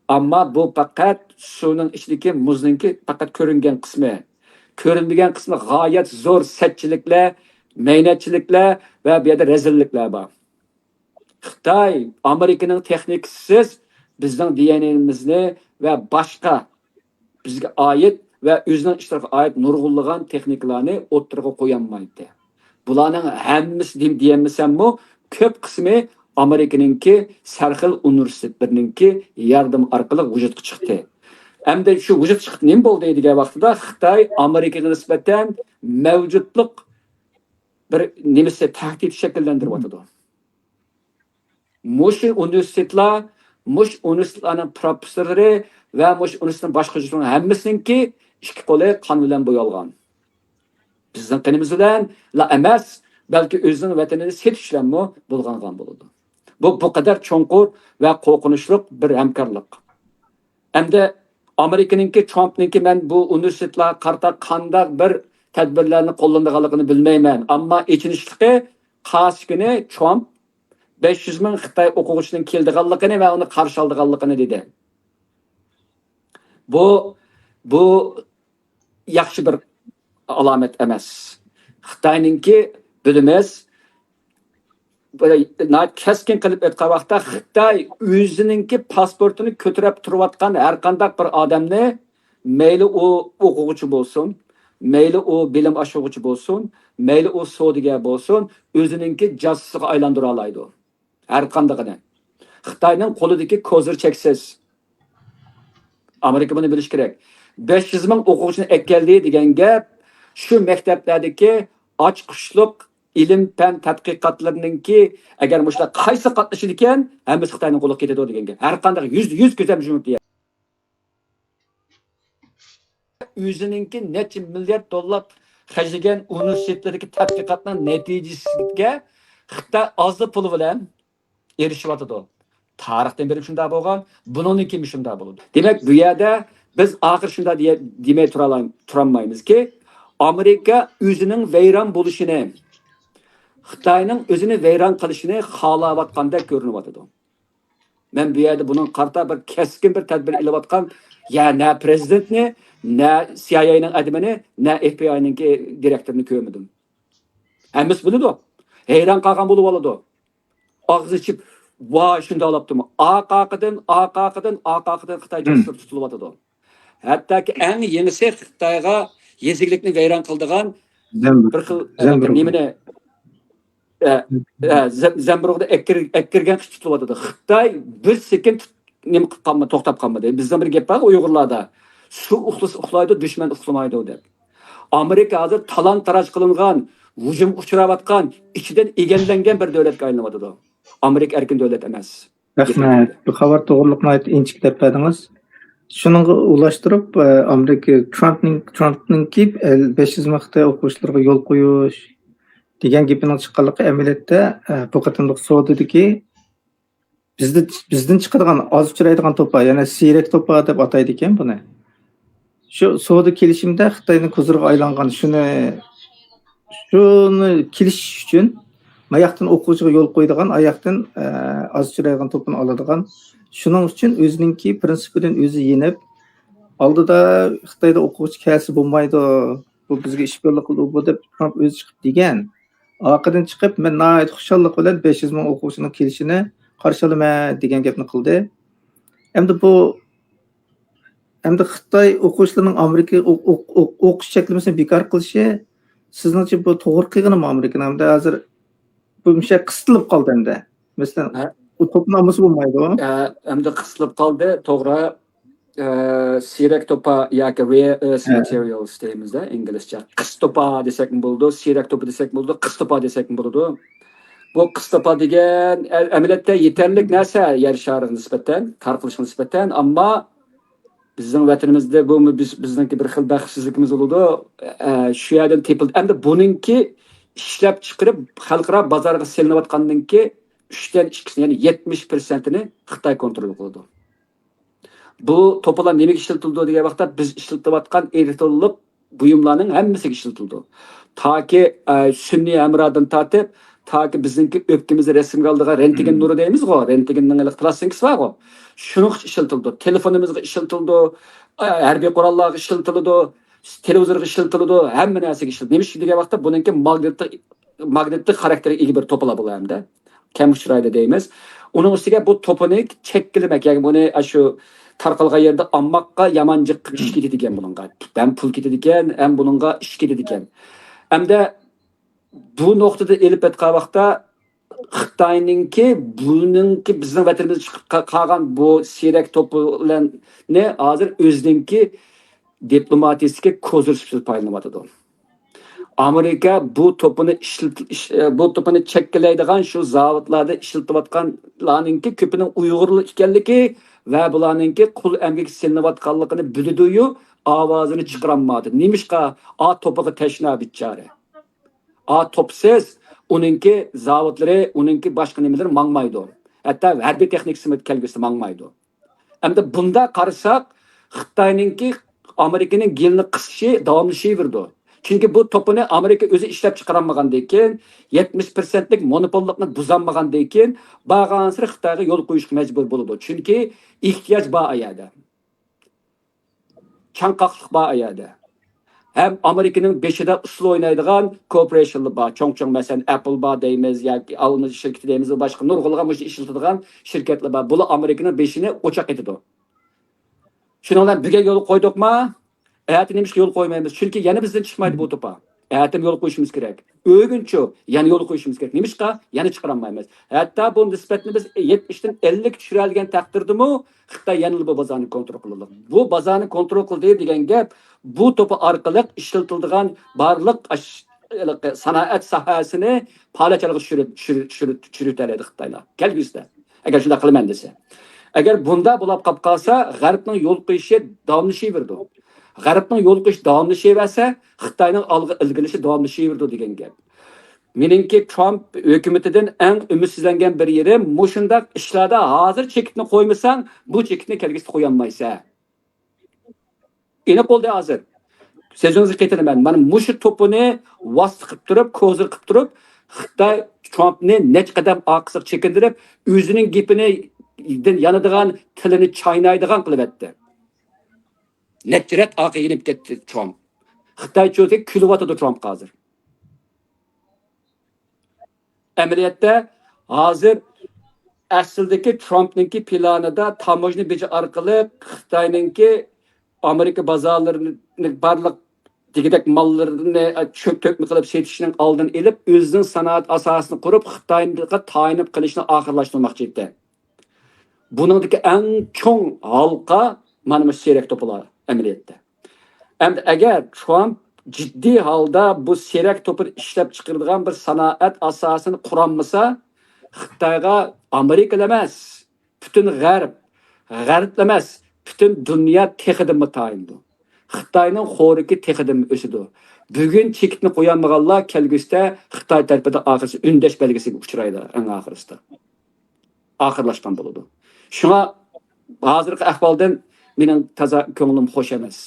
ئەمما بۇ پەقەت سۇنىڭ ئىچىدىكى مۇزنىڭكى پەقەت كۆرۈنگەن قىسمى. كۆرۈنمىگەن قىسمى غايەت زور سەتچىلىكلەر، مەينەتچىلىكلەر ۋە بۇ يەردە رەزىللىكلەر بار. خىتاي ئامېرىكىنىڭ تېخنىكىسىسىز بىزنىڭ دى ئېن ئېمىزنى ۋە باشقا بىزگە ئائىت ۋە ئۆزىنىڭ ئىشلىرىغا ئائىت نۇرغۇنلىغان تېخنىكىلارنى ئوتتۇرىغا قويالمايتتى. بۇلارنىڭ ھەممىسى دېم-، دېيەلمىسەممۇ، كۆپ قىسمى ئامېرىكىنىڭكى سەرخىل ئۇنىۋېرسىتېتلىرىنىڭكى ياردىمى ئارقىلىق ۋۇجۇدقا چىقتى. ئەمدى شۇ ۋۇجۇدقا چىقىپ نېمە بولدى دېگەن ۋاقتىدا، خىتاي ئامېرىكىغا نىسبەتەن مەۋجۇتلۇق بىر نېمىسى، تەھدىت شەكىللەندۈرۈۋاتىدۇ. مۇشۇ ئۇنىۋېرسىتېتلار، مۇشۇ ئۇنىۋېرسىتېتلارنىڭ پروفېسسورلىرى ۋە مۇشۇ ئۇنىۋېرسىتېتنىڭ باشقۇرغۇچىلىرىنىڭ ھەممىسىنىڭكى ئىككى قولى قان بىلەن بويالغان. بىزنىڭ قېنىمىز بىلەنلا ئەمەس، بەلكى ئۆزىنىڭ ۋەتىنىنى سېتىش بىلەنمۇ بۇلغانغان بولىدۇ. بۇ، بۇ قەدەر چوڭقۇر ۋە قورقۇنچلۇق بىر ھەمكارلىق. ئەمدى ئامېرىكىنىڭكى، ترامپنىڭكى، مەن بۇ ئۇنىۋېرسىتېتلارغا قارىتا قانداق بىر تەدبىرلەرنى قوللىنىدىغانلىقىنى بىلمەيمەن. ئەمما ئېچىنىشلىقى، قارسى كۈنى ترامپ بەش يۈز مىڭ خىتاي ئوقۇغۇچىنىڭ كېلىدىغانلىقىنى ۋە ئۇنى قارشى ئالىدىغانلىقىنى دېدى. بۇ، بۇ ياخشى بىر ئالامەت ئەمەس. خىتاينىڭكى، بىلىمىز، بىر ناھايىتى كەسكىن قىلىپ ئېيتقان ۋاقىتتا، خىتاي ئۆزىنىڭكى پاسپورتىنى كۆتۈرۈپ تۇرۇۋاتقان ھەر قانداق بىر ئادەمنى، مەيلى ئۇ ئوقۇغۇچى بولسۇن، مەيلى ئۇ بىلىم ئاشۇرغۇچى بولسۇن، مەيلى ئۇ سودىگەر بولسۇن، ئۆزىنىڭكى جاسۇسىغا ئايلاندۇرالايدۇ. ھەر قاندىقىنى. خىتاينىڭ قولىدىكى كوزىرى چەكسىز. ئامېرىكا بۇنى بىلىشى كېرەك. بەش يۈز مىڭ ئوقۇغۇچىنى ئەكەلدى دېگەن گەپ شۇ مەكتەپلەردىكى ئاچقۇچلۇق ئىلىم-پەن تەتقىقاتلىرىنىڭكى، ئەگەر مۇشۇلار قايسى قاتنىشىدىكەن، ھەممىسى خىتاينىڭ قولىغا كېتىدۇ دېگەن گەپ. ھەر قانداق يۈزدە يۈز كۆزەم يۇمۇپ دېگەن. ئۆزىنىڭكى نەچچە مىليارد دوللار خەجلىگەن ئۇنىۋېرسىتېتلىرىدىكى تەتقىقاتنىڭ نەتىجىسىگە خىتاي ئازلا پۇل بىلەن ئېرىشىۋاتىدۇ. تارىختىن بېرى شۇنداق بولغان، بۇنىڭدىن كېيىن شۇنداق بولىدۇ. دېمەك، بۇ يەردە بىز ئاخىر شۇنداق دېيە-، دېمەي تۇرالاي-، تۇرالمايمىزكى، ئامېرىكا ئۆزىنىڭ ۋەيران بولۇشىنى، خىتاينىڭ ئۆزىنى ۋەيران قىلىشىنى خالاۋاتقاندەك كۆرۈنۈۋاتىدۇ. مەن بۇ يەردە بۇنىڭغا قارىتا بىر كەسكىن بىر تەدبىر ئېلىۋاتقان يا نە پرېزىدېنتنى، نە سىئايئېينىڭ ئادىمىنى، نە ئېف بى ئاينىڭكى دىرېكتورىنى كۆرمىدىم. ھەممىسى بىلىدۇ. ھەيران قالغان بولۇۋالىدۇ. ئاغزى ئېچىپ، ۋاي، شۇنداق قىلاپتىمۇ؟ ئارقا-ئارقىدىن، ئارقا-ئارقىدىن، ئارقا-ئارقىدىن خىتاي جاسۇسلىرى تۇتۇلۇۋاتىدۇ. ھەتتاكى ئەڭ يېڭىسى خىتايغا يېزا ئىگىلىكنى ۋەيران قىلىدىغان بىر خىل، ئە، نېمىنى، ئە، ئە، زەم-، زەمبۇرۇغدا ئەككىر-، ئەككىرگەن قىش تۇتۇلۇۋاتىدۇ. خىتاي بىر سېكۇنت تۇت-، نېمە قىلىپ قالما-، توختاپ قالمىدى. بىزنىڭ بىر گەپ بار ئۇيغۇرلاردا. سۇ ئۇخلىسا ئۇخلايدۇ، دۈشمەن ئۇخلىمايدۇ دەپ. ئامېرىكا ھازىر تالان-تاراج قىلىنغان، ھۇجۇمغا ئۇچراۋاتقان، ئىچىدىن ئىگىلەنگەن بىر دۆلەتكە ئايلىنىۋاتىدۇ. ئامېرىكا ئەركىن دۆلەت ئەمەس. رەھمەت. بۇ خەۋەر توغرىلىق ناھايىتى ئىنچىكە دەپ بەردىڭىز. شۇنىڭغا ئۇلاشتۇرۇپ، ئە، ئامېرىكا ترامپنىڭ، ترامپنىڭكى، ئە، بەش يۈز مىڭ خىتاي ئوقۇغۇچىلىرىغا يول قويۇش دېگەن گېپىنىڭ چىققانلىقى ئەمەلىيەتتە، ئە، بۇ قېتىملىق سودىدىكى بىزدە، بىزدىن چىقىدىغان ئاز ئۇچرايدىغان توپا، يەنى سىيرەك توپا دەپ ئاتايدىكەن بۇنى. شۇ سودا كېلىشىمدە خىتاينىڭ كوزىرىغا ئايلانغان شۇنى، شۇنى كېلىشىش ئۈچۈن ماياقتىن ئوقۇغۇچىغا يول قويىدىغان، ئاياقتىن، ئە، ئاز ئۇچرايدىغان توپىنى ئالىدىغان. شۇنىڭ ئۈچۈن ئۆزىنىڭكى پىرىنسىپىدىن ئۆزى يېنىپ، ئالدىدا خىتايدا ئوقۇغۇچى كەلسە بولمايدۇ، بۇ بىزگە ئىشبىرلىك قىلىدۇ، بۇ دەپ ترامپ ئۆزى چىقىپ دېگەن. ئارقىدىن چىقىپ، مەن ناھايىتى خۇشاللىق بىلەن بەش يۈز مىڭ ئوقۇغۇچىنىڭ كېلىشىنى قارشى ئالىمەن دېگەن گەپنى قىلدى. ئەمدى بۇ، ئەمدى خىتاي ئوقۇغۇچىلىرىنىڭ ئامېرىكا ئوق-، ئوق-، ئوق-، ئوقۇش چەكلىمىسىنى بىكار قىلىشى سىزنىڭچە بۇ توغرا قىلغىنىمۇ ئامېرىكىنىڭ؟ ئەمدى ھازىر بۇ مۇشۇ قىستىلىپ قالدى ئەمدى. مەسىلەن، ھە. ئۇ توپنى ئالمىسا بولمايدۇ. ئە، ئەمدى قىستىلىپ قالدى، توغرا. ئە، سىيرەك توپا ياكى rare earth materials دەيمىز-دە ئىنگلىزچە. قىس توپا دېسەكمۇ بولىدۇ، سىيرەك توپا دېسەكمۇ بولىدۇ، قىس توپا دېسەكمۇ بولىدۇ. بۇ قىس توپا دېگەن ئە-، ئەمەلىيەتتە يېتەرلىك نەرسە يەر شارىغا نىسبەتەن، تارقىلىشقا نىسبەتەن. ئەمما بىزنىڭ ۋەتىنىمىزدە بۇمۇ بىز، بىزنىڭكى بىر خىل بەختسىزلىكىمىز بولىدۇ. ئە، شۇ يەردىن تېپىلدى. ئەمدى بۇنىڭكى ئىشلەپ چىقىرىپ خەلقئارا بازارغا سېلىنىۋاتقاندىنكى ئۈچتىن ئىككىسىنى، يەنى يەتمىش پىرسەنتىنى خىتاي كونترول قىلىدۇ. بۇ توپىلار نېمىگە ئىشلىتىلىدۇ دېگەن ۋاقىتتا، بىز ئىشلىتىۋاتقان ئېلېكترونلۇق بۇيۇملارنىڭ ھەممىسىگە ئىشلىتىلىدۇ. تاكى، ئە، سۈنئىي ھەمراھدىن تارتىپ، تاكى بىزنىڭكى ئۆپكىمىزنى رەسىمگە ئالىدىغان رېنتگېن نۇرى دەيمىزغۇ، رېنتگېننىڭ ھېلىقى پلاستىنكىسى بارغۇ، شۇنىڭغىچە ئىشلىتىلىدۇ. تېلېفونىمىزغا ئىشلىتىلىدۇ، ئە، ھەربىي قوراللارغا ئىشلىتىلىدۇ، تېلېۋىزورغا ئىشلىتىلىدۇ، ھەممە نەرسىگە ئىشلىتىلىدۇ. نېمە ئۈچۈن دېگەن ۋاقىتتا، بۇنىڭكى ماگنىتلىق، ماگنىتلىق خاراكتېرگە ئىگە بىر توپىلار بۇلار ھەمدە. كەم ئۇچرايدۇ دەيمىز. ئۇنىڭ ئۈستىگە بۇ توپىنى چەككىلىمەك، يەنى بۇنى ئاشۇ تارقالغان يەردە ئالماققا يامان جىق ئىش كېتىدىكەن بۇنىڭغا. ھەم پۇل كېتىدىكەن، ھەم بۇنىڭغا ئىش كېتىدىكەن. ھەمدە بۇ نۇقتىدا ئېلىپ ئېيتقان ۋاقىتتا خىتاينىڭكى، بۇنىڭكى بىزنىڭ ۋەتىنىمىزدە چىقىپ قا-، قالغان بۇ سىيرەك توپىلارنى ھازىر ئۆزىنىڭكى دىپلوماتىيىسىدىكى كوزىر سۈپىتىدە پايدىلىنىۋاتىدۇ. ئامېرىكا بۇ توپىنى ئىشلىتىش، بۇ توپىنى چەككىلەيدىغان شۇ زاۋۇتلاردا ئىشلىتىۋاتقانلارنىڭكى كۆپىنىڭ ئۇيغۇرلار ئىكەنلىكى ۋە بۇلارنىڭكى قۇل ئەمگەككە سېلىنىۋاتقانلىقىنى بىلىدۇيۇ، ئاۋازىنى چىقىرالمايدۇ. نېمىشقا؟ ئا توپىغا تەشنا بىچارە. ئا توپسىز ئۇنىڭكى زاۋۇتلىرى، ئۇنىڭكى باشقا نېمىلىرى ماڭمايدۇ. ھەتتا ھەربىي تېخنىكىسىمۇ كەلگۈسىدە ماڭمايدۇ. ئەمدى بۇنداق قارىساق، خىتاينىڭكى ئامېرىكىنىڭ گېلىنى قىسىشى داۋاملىشىۋېرىدۇ. چۈنكى بۇ توپىنى ئامېرىكا ئۆزى ئىشلەپ چىقىرالمىغاندىن كېيىن، يەتمىش پىرسەنتلىك مونوپوللۇقنى بۇزالمىغاندىن كېيىن، بارغانسېرى خىتايغا يول قويۇشقا مەجبۇر بولىدۇ. چۈنكى ئېھتىياج بار ئۇ يەردە. چاڭقاقلىق بار ئۇ يەردە. ھەم ئامېرىكىنىڭ بېشىدا ئۇسسۇل ئوينايدىغان كورپورېيشنلار بار. چوڭ-چوڭ، مەسىلەن، ئەپل بار دەيمىز ياكى ئالما شىركىتى دەيمىز، باشقا نۇرغۇنلىغان مۇشۇ ئىشلىتىدىغان شىركەتلەر بار. بۇلار ئامېرىكىنىڭ بېشىنى ئوچاق ئېتىدۇ. شۇنىڭ بىلەن بۈگۈن يولغا قويدۇقما، ئەتە نېمىشقا يول قويمايمىز؟ چۈنكى يەنە بىزدىن چىقمايدۇ بۇ توپا. ئەتىمۇ يول قويۇشىمىز كېرەك. ئۆگۈنچۇ، يەنە يول قويۇشىمىز كېرەك. نېمىشقا؟ يەنە چىقىرالمايمىز. ھەتتا بۇ نىسبەتنى بىز يەتمىشتىن ئەللىككە چۈشۈرەلىگەن تەقدىردىمۇ، خىتاي يەنىلا بۇ بازارنى كونترول قىلىدۇ. بۇ بازارنى كونترول قىلدى دېگەن گەپ، بۇ توپا ئارقىلىق ئىشلىتىلىدىغان بارلىق ئاش-، ھېلىقى سانائەت ساھەسىنى پالەچ ھالغا چۈشۈرۈپ، چۈشۈرۈپ، چۈشۈرۈپ، چۈشۈرۈۋېتەلەيدۇ خىتايلار كەلگۈسىدە. ئەگەر شۇنداق قىلىمەن دېسە. ئەگەر بۇنداق بولاپ قاپ قالسا، غەربنىڭ يول قويۇشى داۋاملىشىۋېرىدۇ. غەربنىڭ يول قويۇشى داۋاملىشىۋەرسە، خىتاينىڭ ئالغا ئىلگىرىلىشى داۋاملىشىۋېرىدۇ دېگەن گەپ. مېنىڭكى ترامپ ھۆكۈمىتىدىن ئەڭ ئۈمىدسىزلەنگەن بىر يېرىم، مۇشۇنداق ئىشلاردا ھازىر چېكىتنى قويمىساڭ، بۇ چېكىتنى كەلگۈسىدە قويالمايسەن. ئېنىق بولدى ھازىر. سۆزىڭىزگە قېتىلىمەن. مانا مۇشۇ توپىنى ۋاسىتە قىلىپ تۇرۇپ، كوزىر قىلىپ تۇرۇپ، خىتاي ترامپنى نەچچە قەدەم ئارقىسىغا چېكىندۈرۈپ، ئۆزىنىڭ گېپىنى يانىدىغان، تىلىنى چاينايدىغان قىلىۋەتتى. نەچچە رەت ئارقىغا يېنىپ كەتتى ترامپ. خىتايچىسى كۈلۈۋاتىدۇ ترامپقا ھازىر. ئەمەلىيەتتە ھازىر ئەسلىدىكى ترامپنىڭكى پىلانىدا تاموژنا بېجى ئارقىلىق خىتاينىڭكى ئامېرىكا بازارلىرىنى بارلىق دېگۈدەك ماللىرىنى چۆپ تۆكمە قىلىپ سېتىشنىڭ ئالدىنى ئېلىپ، ئۆزىنىڭ سانائەت ئاساسىنى قۇرۇپ، خىتايغا تايىنىپ قېلىشنى ئاخىرلاشتۇرماقچى ئىكەن. بۇنىڭدىكى ئەڭ چوڭ ھالقا مانا مۇشۇ سېرەك توپىلار ئەمەلىيەتتە. ئەمدى ئەگەر ترامپ جىددىي ھالدا بۇ سېرەك توپىنى ئىشلەپ چىقىرىدىغان بىر سانائەت ئاساسىنى قۇرالمىسا، خىتايغا ئامېرىكىلا ئەمەس، پۈتۈن غەرب، غەربلا ئەمەس، پۈتۈن دۇنيا تېخىدىنمۇ تايىنىدۇ. خىتاينىڭ خورىكى تېخىدىنمۇ ئۆسىدۇ. بۈگۈن چېكىتنى قويالمىغانلار كەلگۈسىدە خىتاي تەرىپىدىن ئاخىرسى ئۈندەش بەلگىسىگە ئۇچرايدۇ ئەڭ ئاخىرسىدا. ئاخىرلاشقان بولىدۇ. شۇڭا ھازىرقى ئەھۋالدىن مېنىڭ تازا كۆڭلۈم خوش ئەمەس.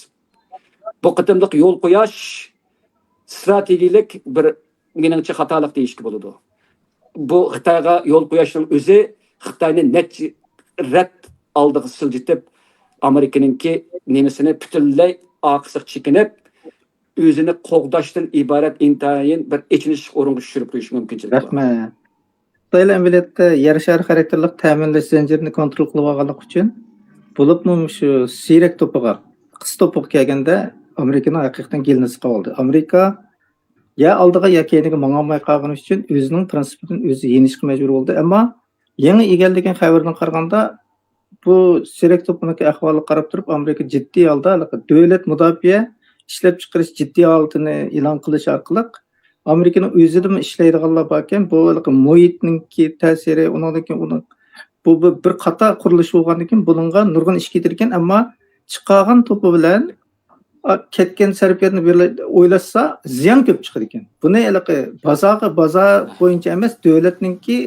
بۇ قېتىملىق يول قويۇش ئىستراتېگىيەلىك بىر، مېنىڭچە، خاتالىق دېيىشكە بولىدۇ. بۇ خىتايغا يول قويۇشنىڭ ئۆزى خىتاينى نەچچە رەت ئالدىغا سىلجىتىپ، ئامېرىكىنىڭكى نېمىسىنى پۈتۈنلەي ئارقىسىغا چېكىنىپ، ئۆزىنى قوغداشتىن ئىبارەت ئىنتايىن بىر ئېچىنىشلىق ئورۇنغا چۈشۈرۈپ قويۇش مۇمكىنچىلىكى بار. رەھمەت. خىتايلار ئەمەلىيەتتە يەر شارى خەرىتىلىك تەمىنلەش زەنجىرىنى كونترول قىلىۋالغانلىقى ئۈچۈن، بولۇپمۇ مۇشۇ سېرەك توپىغا، قىس توپىغا كەلگەندە، ئامېرىكىنىڭ ھەقىقەتەن گېلىنى سىقىۋالدى. ئامېرىكا يا ئالدىغا، يا كەينىگە ماڭالماي قالغىنى ئۈچۈن ئۆزىنىڭ پىرىنسىپىدىن ئۆزى يېنىشقا مەجبۇر بولدى. ئەمما يېڭى ئىگىلىگەن خەۋىرىدىن قارىغاندا، بۇ سېرەك توپىنىڭكى ئەھۋالىغا قاراپ تۇرۇپ، ئامېرىكا جىددىي ھالدا دۆلەت مۇداپىئە، ئىشلەپچىقىرىش جىددىي ھالىتىنى ئېلان قىلىش ئارقىلىق، ئامېرىكىنىڭ ئۆزىدىمۇ ئىشلەيدىغانلار باركەن، بۇ مۇھىتنىڭكى تەسىرى، ئۇنىڭدىن كېيىن ئۇنىڭ بۇ بىر، بىر قاتار قۇرۇلۇش بولغاندىن كېيىن بۇنىڭغا نۇرغۇن ئىش كېتىدىكەن، ئەمما چىقارغان توپى بىلەن ئا، كەتكەن سەرپىياتنى بىرلە-، ئويلاشسا، زىيان كۆپ چىقىدىكەن. بۇنى ھېلىقى بازارغا، بازار بويىچە ئەمەس، دۆلەتنىڭكى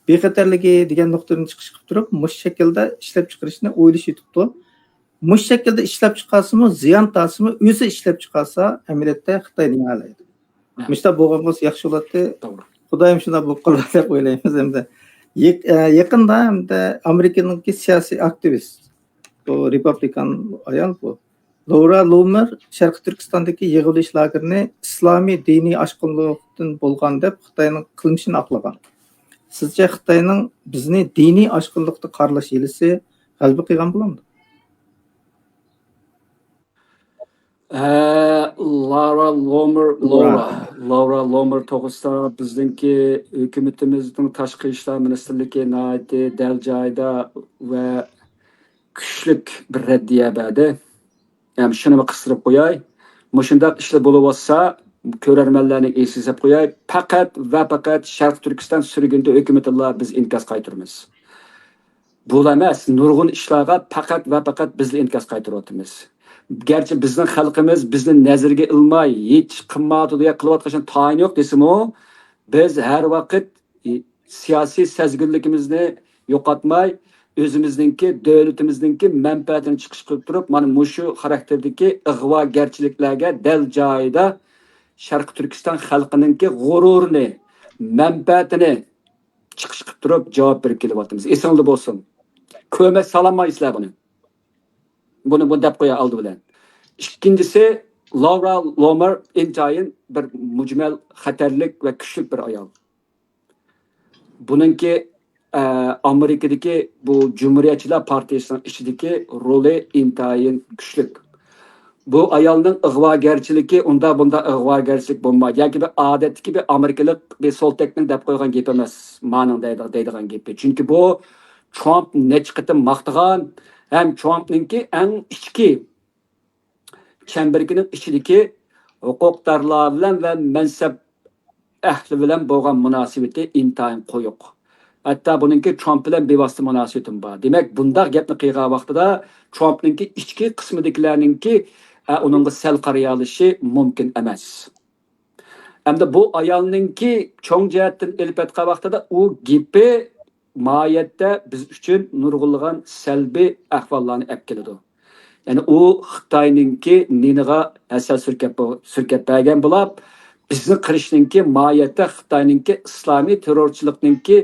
بىخەتەرلىكى دېگەن نۇقتىدىن چىقىش قىلىپ تۇرۇپ، مۇشۇ شەكىلدە ئىشلەپچىقىرىشنى ئويلىشىۋېتىپتۇ. مۇشۇ شەكىلدە ئىشلەپچىقارسىمۇ، زىيان تارتسىمۇ، ئۆزى ئىشلەپچىقارسا، ئەمەلىيەتتە خىتاي نېمە ئەلەيدۇ؟ مۇشۇنداق بولغان بولسا ياخشى بولاتتى. توغرا. خۇدايىم شۇنداق بولۇپ قالار دەپ ئويلايمىز ئەمدى. يېق-، ئە، يېقىندا ئەمدى ئامېرىكىنىڭكى سىياسىي ئاكتىۋىست، بۇ رېپابلىكان ئايال بۇ. لورا لومېر شەرقىي تۈركىستاندىكى يىغىۋېلىش لاگېرىنى ئىسلامىي دىنىي ئاشقۇنلۇقتىن بولغان دەپ خىتاينىڭ قىلمىشىنى ئاقلىغان. سىزچە خىتاينىڭ بىزنى دىنىي ئاشقۇنلۇقتا قارىلاش ھىيلىسى غەلىبە قىلغان بولامدۇ؟ ھە، لارا لومېر، لورا، لورا لومېر توغرىسىدا بىزنىڭكى ھۆكۈمىتىمىزنىڭ تاشقى ئىشلار مىنىستىرلىكى ناھايىتى دەل جايىدا ۋە كۈچلۈك بىر رەددىيە بەردى. ھەم شۇنىمۇ قىستۇرۇپ قوياي، مۇشۇنداق ئىشلار بولۇۋاتسا، كۆرەرمەنلەرنى ئېسىگە سېلىپ قوياي، پەقەت ۋە پەقەت شەرقىي تۈركىستان سۈرگۈندە ھۆكۈمىتىلا بىز ئىنكاس قايتۇرىمىز. بۇلا ئەمەس، نۇرغۇن ئىشلارغا پەقەت ۋە پەقەت بىزلا ئىنكاس قايتۇرۇۋاتىمىز. گەرچە بىزنىڭ خەلقىمىز بىزنى نەزىرگە ئىلماي، ھېچ قىلمايۋاتىدۇ يا قىلىۋاتقان ئىشنىڭ تايىنى يوق دېسىمۇ، بىز ھەر ۋاقىت سىياسىي سەزگۈرلۈكىمىزنى يوقاتماي، ئۆزىمىزنىڭكى، دۆلىتىمىزنىڭكى مەنپەئەتىنى چىقىش قىلىپ تۇرۇپ، مانا مۇشۇ خاراكتېردىكى ئىغۋاگەرچىلىكلەرگە دەل جايىدا شەرقىي تۈركىستان خەلقىنىڭكى غۇرۇرىنى، مەنپەئەتىنى چىقىش قىلىپ تۇرۇپ جاۋاب بېرىپ كېلىۋاتىمىز. ئېسىڭلاردا بولسۇن. كۆرمەي سالالمايسىلەر بۇنى. بۇنى، بۇنى دەپ قوياي ئالدى بىلەن. ئىككىنچىسى، لورا لومېر ئىنتايىن بىر مۈجمەل خەتەرلىك ۋە كۈچلۈك بىر ئايال. بۇنىڭكى، ئە، ئامېرىكىدىكى بۇ جۇمھۇرىيەتچىلەر پارتىيىسىنىڭ ئىچىدىكى رولى ئىنتايىن كۈچلۈك. بۇ ئايالنىڭ ئىغۋاگەرچىلىكى ئۇنداق بۇنداق ئىغۋاگەرچىلىك بولمايدۇ. ياكى بىر ئادەتتىكى بىر ئامېرىكىلىق بىر سولتەكنىڭ دەپ قويغان گېپى ئەمەس، مانىڭ دەيدىغان، دەيدىغان گېپى. چۈنكى بۇ ترامپ نەچچە قېتىم ماختىغان ھەم ترامپنىڭكى ئەڭ ئىچكى چەمبىرىكىنىڭ ئىچىدىكى ھوقۇقدارلار بىلەن ۋە مەنسەپ ئەھلى بىلەن بولغان مۇناسىۋىتى ئىنتايىن قويۇق. ھەتتا بۇنىڭكى ترامپ بىلەن بىۋاسىتە مۇناسىۋىتىمۇ بار. دېمەك، بۇنداق گەپنى قىلغان ۋاقتىدا ترامپنىڭكى ئىچكى قىسمىدىكىلەرنىڭكى ئە، ئۇنىڭغا سەل قارىيالىشى مۇمكىن ئەمەس. ئەمدى بۇ ئايالنىڭكى چوڭ جەھەتتىن ئېلىپ ئېيتقان ۋاقتىدا ئۇ گېپى ماھىيەتتە بىز ئۈچۈن نۇرغۇنلىغان سەلبىي ئەھۋاللارنى ئەپ كېلىدۇ. يەنى ئۇ خىتاينىڭكى نېنىغا ھەسەل سۈركەپ، سۈركەپ بەرگەن بولاپ، بىزنى قىرىشنىڭكى ماھىيەتتە خىتاينىڭكى ئىسلامىي تېررورچىلىقنىڭكى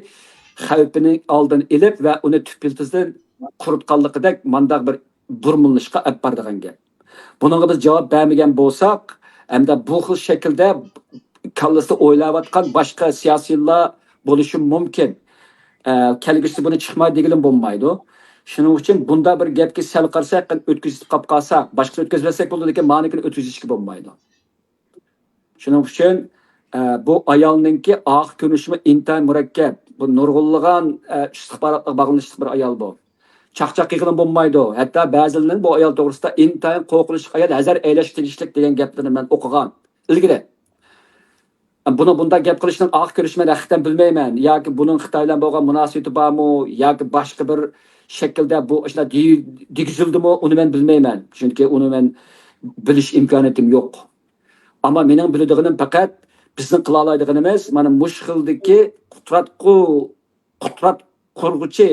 خەۋپىنىڭ ئالدىنى ئېلىپ ۋە ئۇنى تۈپ يىلتىزىدىن قۇرۇتقانلىقىدەك مانداق بىر بۇرمىلىنىشقا ئەپ بارىدىغان گەپ. بۇنىڭغا بىز جاۋاب بەرمىگەن بولساق، ھەمدە بۇ خىل شەكىلدە كاللىسىدا ئويلاۋاتقان باشقا سىياسىيونلار بولۇشى مۇمكىن. ئە، كەلگۈسىدە بۇنى چىقماي دېگىلىمۇ بولمايدۇ. شۇنىڭ ئۈچۈن بۇنداق بىر گەپكە سەل قارىساق، ئۆتكۈزۈپ قاپ قالساق، باشقىسى ئۆتكۈزمەسلىك بولىدۇ، لېكىن مانىكىنى ئۆتكۈزۈشكە بولمايدۇ. شۇنىڭ ئۈچۈن، ئە، بۇ ئايالنىڭكى ئارقا كۆرۈنۈشىمۇ ئىنتايىن مۇرەككەپ. بۇ نۇرغۇنلىغان، ئە، ئىستىخباراتلارغا باغلىنىشلىق بىر ئايال بۇ. چاقچاق قىلغىلىمۇ بولمايدۇ. ھەتتا بەزىلەرنىڭ بۇ ئايال توغرىسىدا ئىنتايىن قورقۇنچلۇق ئايال، ھەزەر ئەيلەشكە تېگىشلىك دېگەن گەپلىرىنى مەن ئوقۇغان ئىلگىرى. بۇنى بۇنداق گەپ قىلىشنىڭ ئارقا كۆرۈنۈشى مەن ھەقىقەتەن بىلمەيمەن. ياكى بۇنىڭ خىتاي بىلەن بولغان مۇناسىۋىتى بارمۇ؟ ياكى باشقا بىر شەكىلدە بۇ ئىشلار دېگۈزۈلدىمۇ؟ ئۇنى مەن بىلمەيمەن. چۈنكى ئۇنى مەن بىلىش ئىمكانىيىتىم يوق. ئەمما مېنىڭ بىلىدىغىنىم پەقەت بىزنىڭ قىلالايدىغىنىمىز مانا مۇشۇ خىلدىكى قۇتراتقۇ، قۇترات قۇرغۇچى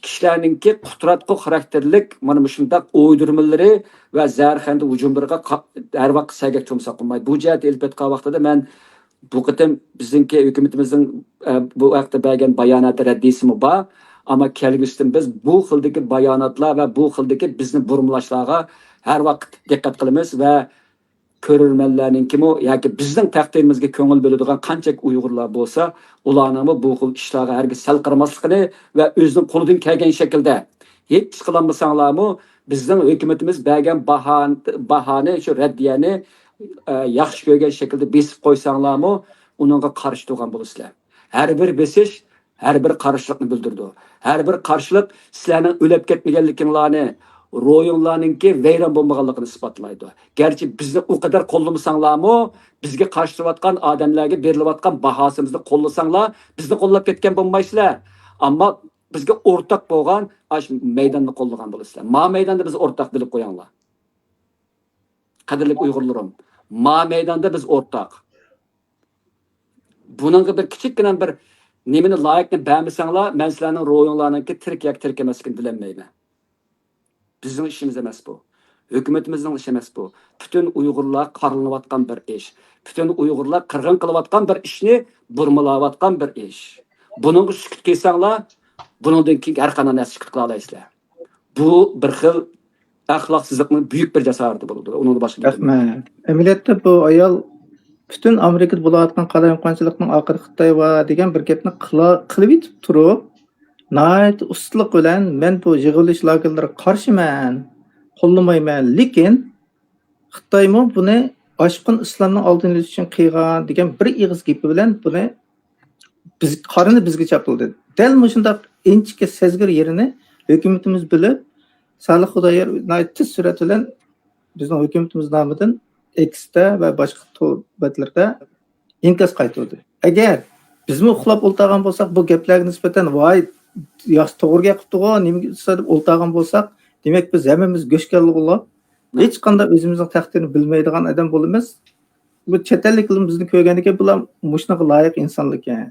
كىشىلەرنىڭكى قۇتراتقۇ خاراكتېرلىك مانا مۇشۇنداق ئويدۇرمىلىرى ۋە زەھەرخەندە ھۇجۇملىرىغا قا-، ھەر ۋاقىت سەگەك تۇرمىساق بولمايدۇ. بۇ جەھەتتە ئېلىپ ئېيتقان ۋاقتىدا مەن بۇ قېتىم بىزنىڭكى ھۆكۈمىتىمىزنىڭ، ئە، بۇ ھەقتە بەرگەن باياناتى رەددىيسىمۇ بار. ئەمما كەلگۈسىدىن بىز بۇ خىلدىكى باياناتلار ۋە بۇ خىلدىكى بىزنى بۇرمىلاشلارغا ھەر ۋاقىت دىققەت قىلىمىز ۋە كۆرۈرمەنلەرنىڭكىمۇ ياكى بىزنىڭ تەقدىرىمىزگە كۆڭۈل بۆلىدىغان قانچىلىك ئۇيغۇرلار بولسا، ئۇلارنىڭمۇ بۇ خىل ئىشلارغا ھەرگىز سەل قارىماسلىقىنى ۋە ئۆزىنىڭ قولىدىن كەلگەن شەكىلدە ھېچ ئىش قىلالمىساڭلارمۇ، بىزنىڭ ھۆكۈمىتىمىز بەرگەن باھان-، باھانى، شۇ رەددىيەنى، ئە، ياخشى كۆرگەن شەكىلدە بېسىپ قويساڭلارمۇ، ئۇنىڭغا قارشى تۇرغان بولىسىلەر. ھەر بىر بېسىش ھەر بىر قارشىلىقنى بىلدۈرىدۇ. ھەر بىر قارشىلىق سىلەرنىڭ ئۆلۈپ كەتمىگەنلىكىڭلارنى، روھىڭلارنىڭكى ۋەيران بولمىغانلىقىنى ئىسپاتلايدۇ. گەرچە بىزنى ئۇ قەدەر قوللىمىساڭلارمۇ، بىزگە قارشى تۇرۇۋاتقان ئادەملەرگە بېرىلىۋاتقان باھاسىمىزنى قوللىساڭلار، بىزنى قوللاپ كەتكەن بولمايسىلەر. ئەمما بىزگە ئورتاق بولغان ئاشۇ مەيداننى قوللىغان بولىسىلەر. ما مەيداندا بىز ئورتاق، بىلىپ قويۇڭلار. قەدىرلىك ئۇيغۇرلىرىم، ما مەيداندا بىز ئورتاق. بۇنىڭغا بىر كىچىككىنە بىر نېمىنى، لايىكنى بەرمىسەڭلار، مەن سىلەرنىڭ روھىڭلارنىڭكى تىرىك ياكى تىرىك ئەمەسلىكىنى بىلەلمەيمەن. بىزنىڭ ئىشىمىز ئەمەس بۇ. ھۆكۈمىتىمىزنىڭ ئىشى ئەمەس بۇ. پۈتۈن ئۇيغۇرلار قارىلىنىۋاتقان بىر ئىش. پۈتۈن ئۇيغۇرلار قىرغىن قىلىۋاتقان بىر ئىشنى بۇرمىلاۋاتقان بىر ئىش. بۇنىڭغا سۈكۈت قىلساڭلار، بۇنىڭدىن كېيىن ھەر قانداق نەرسە سۈكۈت قىلالايسىلەر. بۇ بىر خىل ئەخلاقسىزلىقنىڭ بۈيۈك بىر جاسارىتى بولىدۇ. ئۇنىڭدا باشقا گەپ يوق. رەھمەت. ئەمەلىيەتتە بۇ ئايال پۈتۈن ئامېرىكىدا بولۇۋاتقان قالايمىقانچىلىقنىڭ ئاخىرى خىتاي بار دېگەن بىر گەپنى قىلا-، قىلىۋېتىپ تۇرۇپ، ناھايىتى ئۇستىلىق بىلەن، «مەن بۇ يىغىۋېلىش لاگېرلىرىغا قارشىمەن، قوللىمايمەن، لېكىن خىتايمۇ بۇنى ئاشقۇن ئىسلامنىڭ ئالدىنى ئېلىش ئۈچۈن قىلغان» دېگەن بىر ئېغىز گېپى بىلەن بۇنى بىز، قارىنى بىزگە چاپلىدى. دەل مۇشۇنداق ئىنچىكە سەزگۈر يېرىنى ھۆكۈمىتىمىز بىلىپ، سالىھ خۇدايار ناھايىتى تېز سۈرئەت بىلەن بىزنىڭ ھۆكۈمىتىمىز نامىدىن ئېكستا ۋە باشقا تور بەتلىرىدە ئىنكاس قايتۇردى. ئەگەر بىزمۇ ئۇخلاپ ئولتۇرغان بولساق، بۇ گەپلەرگە نىسبەتەن، «ۋاي، ياخشى، توغرا گەپ قىپتىغۇ، نېمە دېسە» دەپ ئولتۇرغان بولساق، دېمەك، بىز ھەممىمىز گۆشكەللە بولۇپ، ھېچقانداق ئۆزىمىزنىڭ تەقدىرىنى بىلمەيدىغان ئادەم بولىمىز. بۇ چەت ئەللىكلەر بىزنى كۆرگەندىكىن، بۇلار مۇشۇنىڭغا لايىق ئىنسانلىكەن.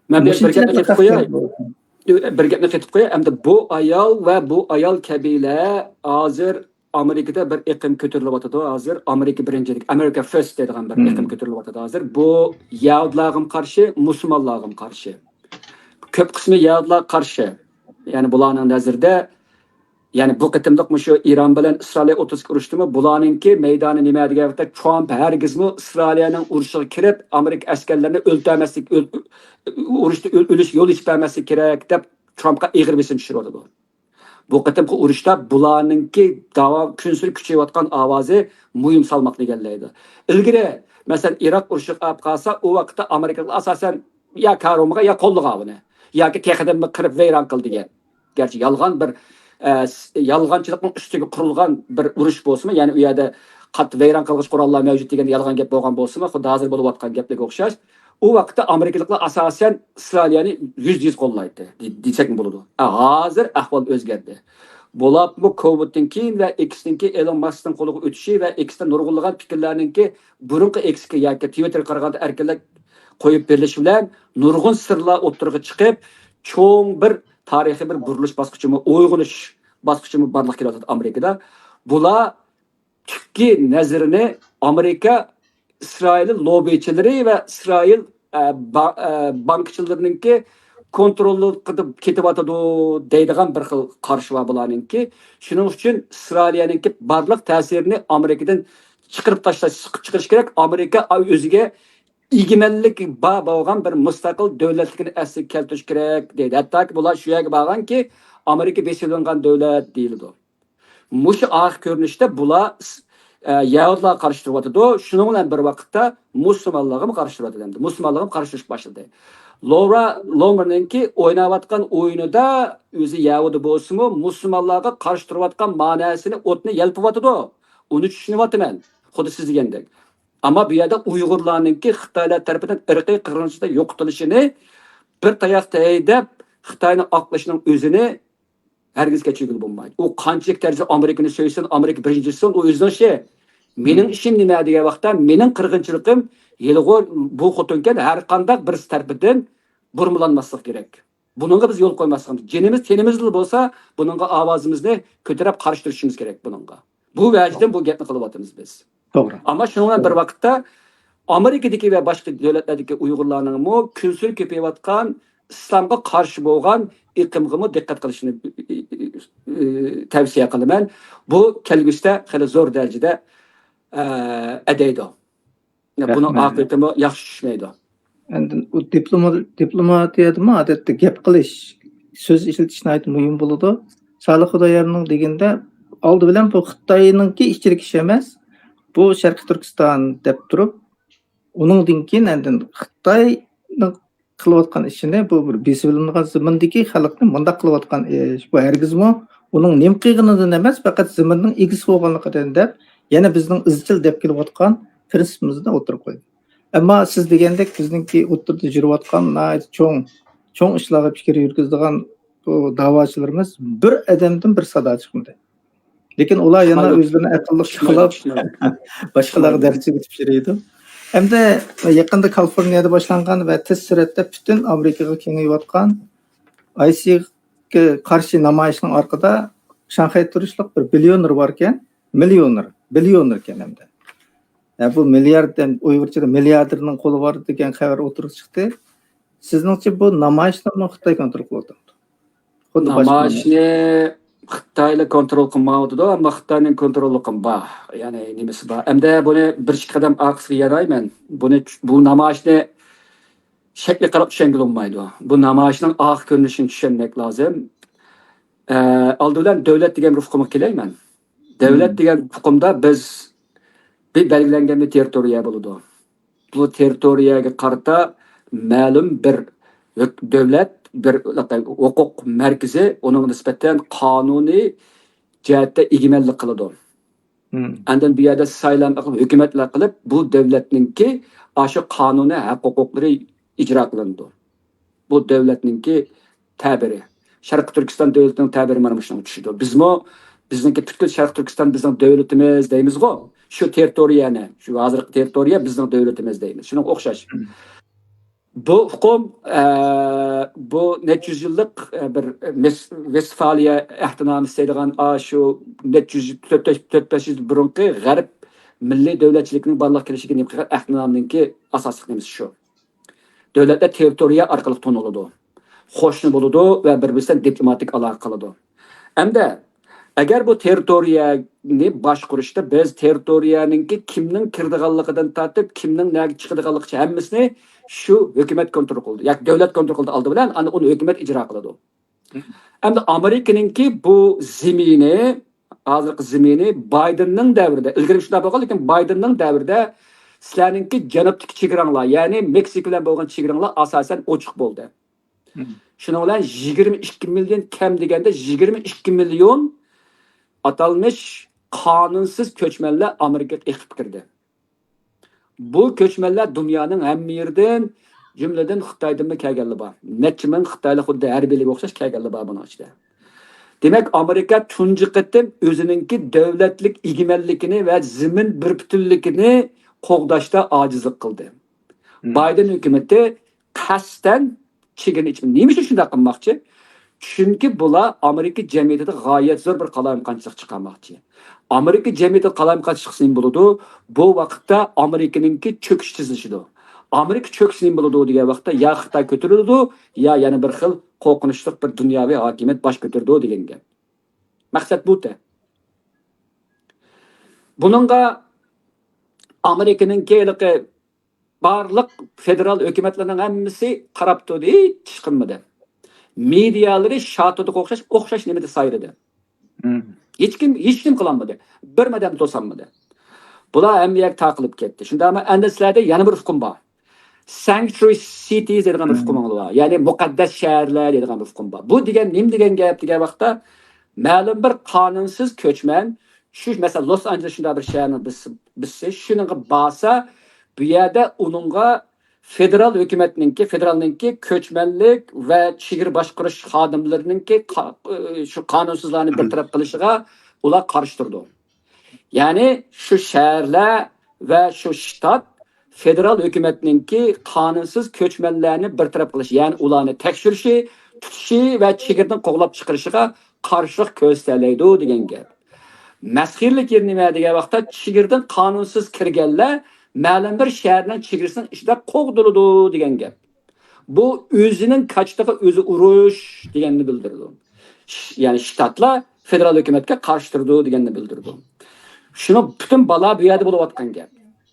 مەن بىر، بىر مۇشۇنچىلىك گەپنى قېتىپ قوياي. بىر گەپنى قېتىپ قوياي. ئەمدى بۇ ئايال ۋە بۇ ئايال كەبىلە ھازىر ئامېرىكىدا بىر ئېقىم كۆتۈرۈلۈۋاتىدۇ. ھازىر ئامېرىكا بىرىنچىلىك، America First دەيدىغان بىر مم. ئېقىم كۆتۈرۈلۈۋاتىدۇ ھازىر. بۇ يەھۇدىيلارغىمۇ قارشى، مۇسۇلمانلارغىمۇ قارشى. كۆپ قىسمى يەھۇدىيلارغا قارشى. يەنى بۇلارنىڭ نەزىرىدە، يەنى بۇ قېتىملىق مۇشۇ ئىران بىلەن ئىسرائىلىيە ئوتتۇرىسىدىكى ئۇرۇشتىمۇ بۇلارنىڭكى مەيدانى نېمە دېگەن ۋاقىتتا، ترامپ ھەرگىزمۇ ئىسرائىلىيەنىڭ ئۇرۇشىغا كىرىپ، ئامېرىكا ئەسكەرلىرىنى ئۆلتۈرمەسلىك، ئۆل-، ئۇرۇشتا ئۆل-، ئۆلۈش يول ئېچىپ بەرمەسلىكى كېرەك دەپ ترامپقا ئېغىر بېسىم چۈشۈرۈۋاتىدۇ. بۇ قېتىمقى ئۇرۇشتا بۇلارنىڭكى داۋا كۈنسېرى كۈچىيىۋاتقان ئاۋازى مۇھىم سالماقنى ئىگىلەيدۇ. ئىلگىرى، مەسىلەن، ئىراق ئۇرۇشى ئاپ قالسا، ئۇ ۋاقىتتا ئامېرىكىلىقلار ئاساسەن يا كارۇمىغا يا قوللىغان ئۇنى. ياكى تېخىدىنمۇ قىرىپ ۋەيران قىل دېگەن. گەرچە يالغان بىر، ئە، س-، يالغانچىلىقنىڭ ئۈستىگە قۇرۇلغان بىر ئۇرۇش بولسىمۇ، يەنى ئۇ يەردە قاتتىق ۋەيران قىلغۇچ قوراللار مەۋجۇت دېگەن يالغان گەپ بولغان بولسىمۇ، خۇددى ھازىر بولۇۋاتقان گەپلەرگە ئوخشاش. ئۇ ۋاقىتتا ئامېرىكىلىقلار ئاساسەن ئىسرائىلىيەنى يۈزدە يۈز قوللايتتى، دې-، دېسەكمۇ بولىدۇ. ئە، ھازىر ئەھۋال ئۆزگەردى. بولۇپمۇ كوۋىدتىن كېيىن ۋە ئېكستىن كېيىن ئېلون ماسكنىڭ قولىغا ئۆتۈشى ۋە ئېكستا نۇرغۇنلىغان پىكىرلەرنىڭكى بۇرۇنقى ئېكسكە ياكى تىۋىتتېرغا قارىغاندا ئەركىنلەپ قويۇپ بېرىلىشى بىلەن نۇرغۇن سىرلار ئوتتۇرىغا چىقىپ، چوڭ بىر تارىخىي بىر بۇرۇلۇش باسقۇچىمۇ، ئويغىنىش باسقۇچىمۇ بارلىققا كېلىۋاتىدۇ ئامېرىكىدا. بۇلار تۈپكى نەزىرىنى ئامېرىكا ئىسرائىل لوببىچىلىرى ۋە ئىسرائىل، ئە، با-، ئە، بانكىچىلىرىنىڭكى كونتروللۇقىدا كېتىۋاتىدۇ دەيدىغان بىر خىل قارىشى بار بۇلارنىڭكى. شۇنىڭ ئۈچۈن ئىسرائىلىيەنىڭكى بارلىق تەسىرىنى ئامېرىكىدىن چىقىرىپ تاشلاش، سىقىپ چىقىرىش كېرەك. ئامېرىكا ئۆزىگە ئىگىمەنلىك بار بولغان بىر مۇستەقىل دۆلەتلىكىنى ئەسلىگە كەلتۈرۈش كېرەك دەيدۇ. ھەتتاكى بۇلار شۇ يەرگە بارغانكى، ئامېرىكا بېسىۋېلىنغان دۆلەت دېيىلىدۇ. مۇشۇ ئاخىر كۆرۈنۈشتە بۇلار، ئە، يەھۇدىيلارغا قارشى تۇرۇۋاتىدۇ. شۇنىڭ بىلەن بىر ۋاقىتتا مۇسۇلمانلارغىمۇ قارشى تۇرۇۋاتىدۇ ئەمدى. مۇسۇلمانلارغىمۇ قارشى تۇرۇش باشلىدى. لورا لومېرنىڭكى ئويناۋاتقان ئويۇنىدا ئۆزى يەھۇدىي بولسىمۇ، مۇسۇلمانلارغا قارشى تۇرۇۋاتقان ماناسىنى ئوتنى يەلپۈۋاتىدۇ. ئۇنى چۈشىنىۋاتىمەن. خۇددى سىز دېگەندەك. ئەمما بۇ يەردە ئۇيغۇرلارنىڭكى خىتايلار تەرىپىدىن ئىرقىي قىرغىنچىلىقتا يوقىتىلىشىنى بىر تاياقتا ھەيدەپ، خىتاينى ئاقلىشىنىڭ ئۆزىنى ھەرگىز كەچۈرگىلى بولمايدۇ. ئۇ قانچىلىك دەرىجىدە ئامېرىكىنى سۆيسۇن، ئامېرىكا بىرىنچى دېسۇن، ئۇ ئۆزىنىڭ ئىشى. مېنىڭ ئىشىم نېمە دېگەن ۋاقىتتا، مېنىڭ قىرغىنچىلىقىم ھېلىغۇ بۇ خوتۇنكەن ھەر قانداق بىرسى تەرىپىدىن بۇرمىلانماسلىقى كېرەك. بۇنىڭغا بىز يول قويماسلىقىمىز، جېنىمىز تېنىمىزدىلا بولسا، بۇنىڭغا ئاۋازىمىزنى كۆتۈرۈپ قارشى تۇرۇشىمىز كېرەك بۇنىڭغا. بۇ ۋەجىدىن بۇ گەپنى قىلىۋاتىمىز بىز. توغرا. ئەمما شۇنىڭ بىلەن بىر ۋاقىتتا ئامېرىكىدىكى ۋە باشقا دۆلەتلەردىكى ئۇيغۇرلارنىڭمۇ كۈنسېرى كۆپىيىۋاتقان ئىسلامغا قارشى بولغان ئېقىمغىمۇ دىققەت قىلىشىنى، ئى، ئى، ئى، تەۋسىيە قىلىمەن. بۇ كەلگۈسىدە خېلى زور دەرىجىدە، ئە، ئەدەيدۇ. بۇنىڭ ئاقىۋىتىمۇ ياخشى چۈشمەيدۇ. ئاندىن ئۇ دىپلوما-، دىپلوماتىيەدىمۇ ئادەتتە گەپ قىلىش، سۆز ئىشلىتىش ناھايىتى مۇھىم بولىدۇ. سالىھ خۇدايارنىڭ دېگىنىدە، ئالدى بىلەن بۇ خىتاينىڭكى ئىچىدىكى ئىشى ئەمەس، بۇ شەرقىي تۈركىستان دەپ تۇرۇپ، ئۇنىڭدىن كېيىن ئاندىن خىتاينىڭ قىلىۋاتقان ئىشىنى، بۇ بىر بېسىۋېلىنغان زېمىندىكى خەلقنى مۇنداق قىلىۋاتقان ئىش، بۇ ھەرگىزمۇ ئۇنىڭ نېمە قىلغىنىدىن ئەمەس، پەقەت زېمىننىڭ ئىگىسى بولغانلىقىدىن دەپ، يەنە بىزنىڭ ئىزچىل دەپ كېلىۋاتقان پىرىنسىپىمىزنى ئوتتۇرىغا قويدى. ئەمما سىز دېگەندەك بىزنىڭكى ئوتتۇرىدا يۈرۈۋاتقان ناھايىتى چوڭ، چوڭ ئىشلارغا پىكىر يۈرگۈزىدىغان بۇ داۋاچىلىرىمىز بىر ئادەمدىن بىر سادا چىقمىدى. لېكىن ئۇلار يەنە ئۆزلىرىنى ئەقىللىق چىقىرىپ، باشقىلارغا دەرس ئۆگىتىپ يۈرىدۇ. ئەمدى يېقىندا كالىفورنىيەدە باشلانغان ۋە تېز سۈرئەتتە پۈتۈن ئامېرىكىغا كېڭىيىۋاتقان ئايسىغا قارشى نامايىشنىڭ ئارقىدا شاڭخەيدە تۇرۇشلۇق بىر بىليونېر باركەن، مىليونېر، بىليونېر ئىكەن ئەمدى. يا، بۇ مىليارد، ئۇيغۇرچىدا مىلياردېرنىڭ قولى بار دېگەن خەۋەر ئوتتۇرىغا چىقتى. سىزنىڭچە بۇ نامايىشنىمۇ خىتاي كونترول قىلىۋاتامدۇ؟ خۇددى باشقا نامايىشنى خىتايلار كونترول قىلمايۋاتىدۇ، ئەمما خىتاينىڭ كونتروللۇقى بار، يەنى نېمىسى بار. ئەمدى بۇنى بىر ئىككى قەدەم ئارقىسىغا يارايمەن. بۇنى، بۇ نامايىشنى شەكلىگە قاراپ چۈشەنگىلى بولمايدۇ. بۇ نامايىشنىڭ ئارقا كۆرۈنۈشىنى چۈشەنمەك لازىم. ئە، ئالدى بىلەن دۆلەت دېگەن بىر ئۇقۇمغا كېلەيمەن. دۆلەت دېگەن ئۇقۇمدا بىز بىر بەلگىلەنگەن بىر تېررىتورىيە بولىدۇ. بۇ تېررىتورىيەگە قارىتا مەلۇم بىر ھۆك-، دۆلەت، بىر ھوقۇق مەركىزى ئۇنىڭغا نىسبەتەن قانۇنىي جەھەتتە ئىگىمەنلىك قىلىدۇ. ئاندىن بۇ يەردە سايلام قىلىپ، ھۆكۈمەتلەر قىلىپ، بۇ دۆلەتنىڭكى ئاشۇ قانۇنىي ھەق ھوقۇقلىرى ئىجرا قىلىنىدۇ. بۇ دۆلەتنىڭكى تەبىرى. شەرقىي تۈركىستان دۆلىتىنىڭ تەبىرى مانا مۇشۇنىڭغا چۈشىدۇ. بىزمۇ، بىزنىڭكى پۈتكۈل شەرقىي تۈركىستان بىزنىڭ دۆلىتىمىز دەيمىزغۇ، شۇ تېررىتورىيەنى، شۇ ھازىرقى تېررىتورىيە بىزنىڭ دۆلىتىمىز دەيمىز. شۇنىڭغا ئوخشاش. بۇ ئۇقۇم، ئە، بۇ نەچچە يۈز يىللىق، ئە، بىر ۋېس-، ۋېستفالىيە ئەھدىنامىسى دەيدىغان، ئا، شۇ نەچچە يۈز، تۆت، تۆت، بەش يۈز بۇرۇنقى غەرب مىللىي دۆلەتچىلىكىنىڭ بارلىققا كېلىشىگە نېمە قىلغان ئەھدىنامىنىڭكى ئاساسلىق نېمىسى شۇ. دۆلەتلەر تېررىتورىيە ئارقىلىق تونۇلىدۇ، قوشنا بولىدۇ ۋە بىر-بىرسى بىلەن دىپلوماتىك ئالاقە قىلىدۇ. ئەمدى ئەگەر بۇ تېررىتورىيەنى باشقۇرۇشتا بىز تېررىتورىيەنىڭكى كىمنىڭ كىرىدىغانلىقىدىن تارتىپ، كىمنىڭ نەگە چىقىدىغانلىقىغىچە ھەممىسىنى شۇ ھۆكۈمەت كونترول قىلىدۇ. ياكى دۆلەت كونترول قىلىدۇ ئالدى بىلەن، ئاندىن ئۇنى ھۆكۈمەت ئىجرا قىلىدۇ. ئەمدى ئامېرىكىنىڭكى بۇ زېمىنى، ھازىرقى زېمىنى بايدېننىڭ دەۋرىدە، ئىلگىرى شۇنداق بولغان، لېكىن بايدېننىڭ دەۋرىدە سىلەرنىڭكى جەنۇبتىكى چېگرىڭلار، يەنى مېكسىكا بىلەن بولغان چېگرىڭلار ئاساسەن ئوچۇق بولدى. شۇنىڭ بىلەن يىگىرمە ئىككى مىليون، كەم دېگەندە يىگىرمە ئىككى مىليون ئاتالمىش قانۇنسىز كۆچمەنلەر ئامېرىكىغا ئېقىپ كىردى. بۇ كۆچمەنلەر دۇنيانىڭ ھەممە يېرىدىن، جۈملىدىن خىتايدىنمۇ كەلگەنلەر بار. نەچچە مىڭ خىتايلىق خۇددى ھەربىيلەرگە ئوخشاش كەلگەنلەر بار بۇنىڭ ئىچىدە. دېمەك، ئامېرىكا تۇنجى قېتىم ئۆزىنىڭكى دۆلەتلىك ئىگىمەنلىكىنى ۋە زېمىن بىر پۈتۈنلۈكىنى قوغداشتا ئاجىزلىق قىلدى. بايدېن ھۆكۈمىتى قەستەن چېگرىنى ئېچىپ، نېمە ئۈچۈن شۇنداق قىلماقچى؟ چۈنكى بۇلار ئامېرىكا جەمئىيىتىدە غايەت زور بىر قالايمىقانچىلىق چىقارماقچى. ئامېرىكا جەمئىيىتىدە قالايمىقانچىلىق نېمە بولىدۇ؟ بۇ ۋاقىتتا ئامېرىكىنىڭكى چۆكۈشى تېزلىشىدۇ. ئامېرىكا چۆكسە نېمە بولىدۇ دېگەن ۋاقىتتا، يا خىتاي كۆتۈرۈلىدۇ، يا يەنە بىر خىل قورقۇنچلۇق بىر دۇنياۋى ھاكىمىيەت باش كۆتۈرىدۇ دېگەن گەپ. مەقسەت بۇ تە. بۇنىڭغا ئامېرىكىنىڭكى ھېلىقى بارلىق فېدېرال ھۆكۈمەتلەرنىڭ ھەممىسى قاراپ تۇردى، ھېچ ئىش قىلمىدى. مېدىيالىرى شاتۇدىغا ئوخشاش، ئوخشاش نېمىدە سايرىدى. ھېچكىم، ھېچكىم قىلالمىدى. بىر ئادەم توسالمىدى. بۇلار ھەممە يەرگە تارقىلىپ كەتتى. شۇنداقمۇ ئەندى سىلەردە يەنە بىر ئۇقۇم بار. سانكچۇئارى سىتىز دەيدىغان بىر ئۇقۇمىڭلار بار. يەنى مۇقەددەس شەھەرلەر دەيدىغان بىر ئۇقۇم بار. بۇ دېگەن نېمە دېگەن گەپ دېگەن ۋاقىتتا، مەلۇم بىر قانۇنسىز كۆچمەن، شۇ مەسىلەن، لوس ئانژېلېس شۇنداق بىر شەھەرنىڭ بىرسى، بىرسى شۇنىڭغا بارسا، بۇ يەردە ئۇنىڭغا فېدېرال ھۆكۈمەتنىڭكى، فېدېرالنىڭكى كۆچمەنلىك ۋە چېگرا باشقۇرۇش خادىملىرىنىڭكى قا-، شۇ قانۇنسىزلارنى بىر تەرەپ قىلىشىغا ئۇلار قارشى تۇرىدۇ. يەنى شۇ شەھەرلەر ۋە شۇ شتات فېدېرال ھۆكۈمەتنىڭكى قانۇنسىز كۆچمەنلەرنى بىر تەرەپ قىلىش، يەنى ئۇلارنى تەكشۈرۈشى، تۇتۇشى ۋە چېگرىدىن قوغلاپ چىقىرىشىغا قارشىلىق كۆرسىتەلەيدۇ دېگەن گەپ. مەسخىرىلىك يېرى نېمە دېگەن ۋاقىتتا، چېگرىدىن قانۇنسىز كىرگەنلەر مەلۇم بىر شەھەرنىڭ چېگرىسىنىڭ ئىچىدە قوغدىلىدۇ دېگەن گەپ. بۇ ئۆزىنىڭ كاچىتىغا ئۆزى ئۇرۇش دېگەننى بىلدۈرىدۇ. ش-، يەنى شتاتلار فېدېرال ھۆكۈمەتكە قارشى تۇرىدۇ دېگەننى بىلدۈرىدۇ. شۇنىڭ پۈتۈن بالا بۇ يەردە بولۇۋاتقان گەپ.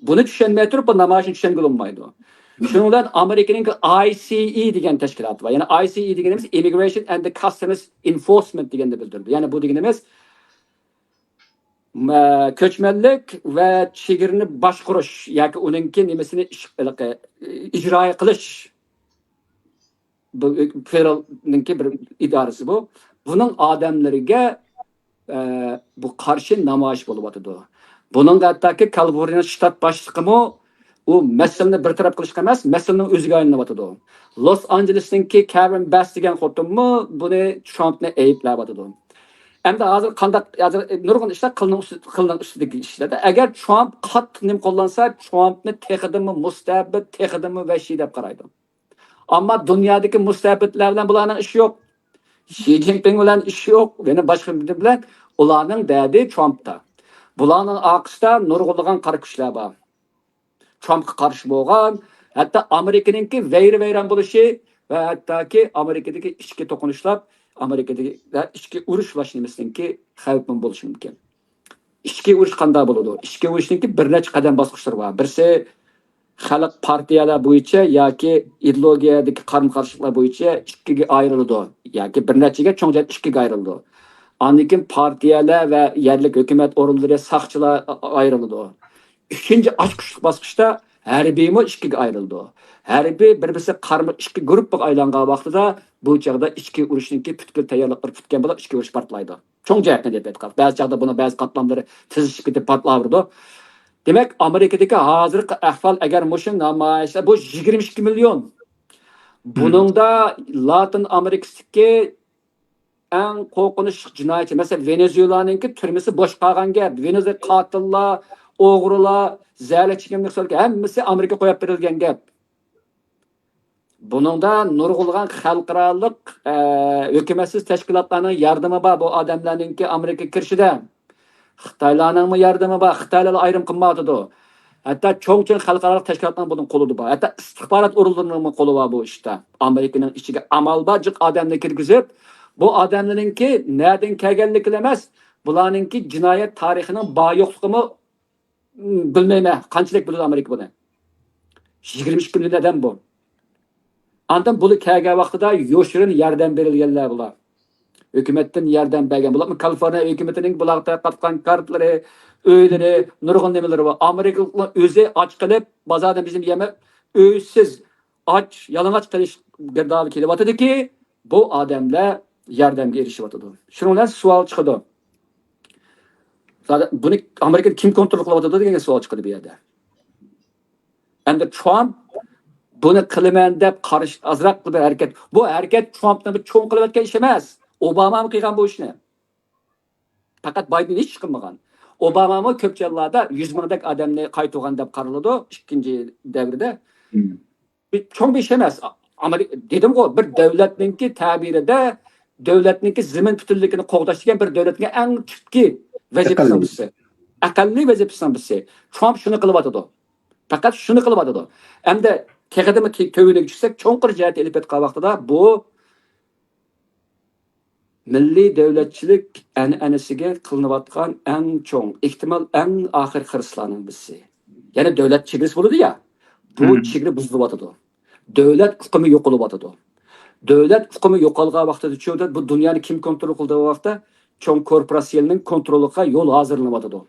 بۇنى چۈشەنمەي تۇرۇپ، بۇ نامايىشنى چۈشەنگىلى بولمايدۇ. شۇنىڭ بىلەن ئامېرىكىنىڭ ئاي سى ئى دېگەن تەشكىلاتى بار. يەنى ئاي سى ئى دېگىنىمىز Immigration and Customs Enforcement دېگەننى بىلدۈرىدۇ. يەنى بۇ دېگىنىمىز، مە-، كۆچمەنلىك ۋە چېگرىنى باشقۇرۇش ياكى ئۇنىڭكى نېمىسىنى ئىش-، ھېلىقى، ئىجرا قىلىش، بۇ فېدېرالنىڭكى بىر ئىدارىسى بۇ. بۇنىڭ ئادەملىرىگە، ئە، بۇ قارشى نامايىش بولۇۋاتىدۇ. بۇنىڭغا ھەتتاكى كالىفورنىيە شتات باشلىقىمۇ ئۇ مەسىلىنى بىر تەرەپ قىلىشقا ئەمەس، مەسىلىنىڭ ئۆزىگە ئايلىنىۋاتىدۇ. لوس ئانژېلېسنىڭكى كارېن باس دېگەن خوتۇنمۇ بۇنى، ترامپنى ئەيىبلەۋاتىدۇ. ئەمدى ھازىر قانداق، ھازىر نۇرغۇن ئىشلار قىلنىڭ ئۈستى، قىلنىڭ ئۈستىدىكى ئىشلاردا. ئەگەر ترامپ قاتتىق نېمە قوللانسا، ترامپنى تېخىدىنمۇ مۇستەبىت، تېخىدىنمۇ ۋەھشىي دەپ قارايدۇ. ئەمما دۇنيادىكى مۇستەبىتلەر بىلەن بۇلارنىڭ ئىشى يوق. شى جىنپىڭ بىلەن ئىشى يوق، يەنە باشقا بىرى بىلەن. ئۇلارنىڭ دەردى ترامپتا. بۇلارنىڭ ئارقىسىدا نۇرغۇنلىغان قارا كۈچلەر بار. ترامپقا قارشى بولغان، ھەتتا ئامېرىكىنىڭكى ۋەيران-ۋەيران بولۇشى ۋە ھەتتاكى ئامېرىكىدىكى ئىچكى توقۇنۇشلار، ئامېرىكىدىكى ئىچكى ئۇرۇش باشلىنىشىنىڭكى خەۋپىمۇ بولۇشى مۇمكىن. ئىچكى ئۇرۇش قانداق بولىدۇ؟ ئىچكى ئۇرۇشنىڭكى بىر نەچچە قەدەم باسقۇچلىرى بار. بىرسى، خەلق پارتىيەلەر بويىچە ياكى ئىدېئولوگىيەدىكى قارمۇ قارشىلىقلار بويىچە ئىككىگە ئايرىلىدۇ. ياكى بىر نەچچىگە چوڭ جەھەت ئىككىگە ئايرىلىدۇ. ئاندىن كېيىن پارتىيەلەر ۋە يەرلىك ھۆكۈمەت ئورۇنلىرى، ساقچىلار ئا-، ئايرىلىدۇ. ئۈچىنچى ئاچقۇچلۇق باسقۇچتا ھەربىيمۇ ئىككىگە ئايرىلىدۇ. ھەربىي بىر-بىرسى قارمۇ ئىككى گۇرۇپپىغا ئايلانغان ۋاقتىدا بۇ چاغدا ئىچكى ئۇرۇشنىڭكى پۈتكۈل تەييارلىقلىرى پۈتكەن بولۇپ، ئىچكى ئۇرۇش پارتلايدۇ. چوڭ جەھەتتىن دەپ ئېيتقان. بەزى چاغدا بۇنىڭ بەزى قاتلاملىرى تېزلىشىپ كېتىپ پارتلاۋېرىدۇ. دېمەك، ئامېرىكىدىكى ھازىرقى ئەھۋال، ئەگەر مۇشۇ نامايىشلار، بۇ يىگىرمە ئىككى مىليون. بۇنىڭدا لاتىن ئامېرىكىسىدىكى ئەڭ قورقۇنچلۇق جىنايەتچى، مەسىلەن، ۋېنېزۇېلانىڭكى تۈرمىسى بوش قالغان گەپ. ۋېنېزۇېلا قاتىللار، ئوغرىلار، زەھەرلىك چېكىملىك ھەممىسى ئامېرىكا قويۇپ بېرىلگەن گەپ. بۇنىڭدا نۇرغۇنلىغان خەلقئارالىق، ئە، ھۆكۈمەتسىز تەشكىلاتلارنىڭ ياردىمى بار بۇ ئادەملەرنىڭكى ئامېرىكىغا كىرىشىدە. خىتايلارنىڭمۇ ياردىمى بار، خىتايلار ئايرىم قىلمايۋاتىدۇ. ھەتتا چوڭ-چوڭ خەلقئارالىق تەشكىلاتنىڭ بۇنىڭ قولىدا بار. ھەتتا ئىستىخبارات ئورۇنلىرىنىڭمۇ قولى بار بۇ ئىشتا. ئامېرىكىنىڭ ئىچىگە ئامال بار جىق ئادەمنى كىرگۈزۈپ، بۇ ئادەملەرنىڭكى نەدىن كەلگەنلىكىلا ئەمەس، بۇلارنىڭكى جىنايەت تارىخىنىڭ بار يوقلۇقىمۇ بىلمەيمەن، قانچىلىك بىلىدۇ ئامېرىكا بۇنى؟ يىگىرمە ئىككى مىليون ئادەم بۇ. ئاندىن بۇلار كەلگەن ۋاقتىدا يوشۇرۇن ياردەم بېرىلگەنلەر بۇلار. ھۆكۈمەتتىن ياردەم بەرگەن. بۇلارمۇ كالىفورنىيە ھۆكۈمىتىنىڭ بۇلارغا تارقاتقان كارتىلىرى، ئۆيلىرى، نۇرغۇن نېمىلىرى بار. ئامېرىكىلىقلار ئۆزى ئاچ قېلىپ، بازاردىن بېزىم يېمەپ، ئۆيسىز، ئاچ، يالىڭاچ قېلىش گىردابى كېلىۋاتىدۇكى، بۇ ئادەملەر ياردەمگە ئېرىشىۋاتىدۇ. شۇنىڭ بىلەن سوئال چىقىدۇ. زادى بۇنى ئامېرىكىدا كىم كونترول قىلىۋاتىدۇ دېگەن سوئال چىقىدۇ بۇ يەردە. ئەمدى ترامپ بۇنى قىلىمەن دەپ قارشى ئازراق بىر ھەرىكەت. بۇ ھەرىكەت ترامپنى بىر چوڭ قىلىۋەتكەن ئىش ئەمەس. ئوبامامۇ قىلغان بۇ ئىشنى. پەقەت بايدېن ھېچ قىلمىغان. ئوبامامۇ كۆپ جايلاردا يۈز مىڭدەك ئادەمنى قايتۇرغان دەپ قارىلىدۇ ئىككىنچى دەۋردە. بىر چوڭ بىر ئىش ئەمەس. ئامېرىكا، دېدىمغۇ، بىر دۆلەتنىڭكى تەبىرىدە دۆلەتنىڭكى زېمىن پۈتۈنلۈكىنى قوغداش دېگەن بىر دۆلەتنىڭكى ئەڭ تۈپكى ۋەزىپىسىنىڭ بىرسى. ئەقەللىي ۋەزىپىسىنىڭ بىرسى. ترامپ شۇنى قىلىۋاتىدۇ. پەقەت شۇنى قىلىۋاتىدۇ. ئەمدى تېخىدىمۇ تۆ-، تۆۋىنىگە چۈشسەك، چوڭقۇر جەھەتتە ئېلىپ ئېيتقان ۋاقتىدا بۇ مىللىي دۆلەتچىلىك ئەنئەنىسىگە قىلىنىۋاتقان ئەڭ چوڭ، ئېھتىمال ئەڭ ئاخىرقى خىرىسلارنىڭ بىرسى. يەنى دۆلەت چېگرىسى بولىدۇ يا، بۇ چېگرا بۇزۇلۇۋاتىدۇ. دۆلەت ئۇقۇمى يوقىلىۋاتىدۇ. دۆلەت ئۇقۇمى يوقالغان ۋاقتىدا، چۈنكى بۇ دۇنيانى كىم كونترول قىلىدىغان ۋاقىتتا، چوڭ كورپوراتسىيەلەرنىڭ كونترولىغا يول ھازىرلىنىۋاتىدۇ.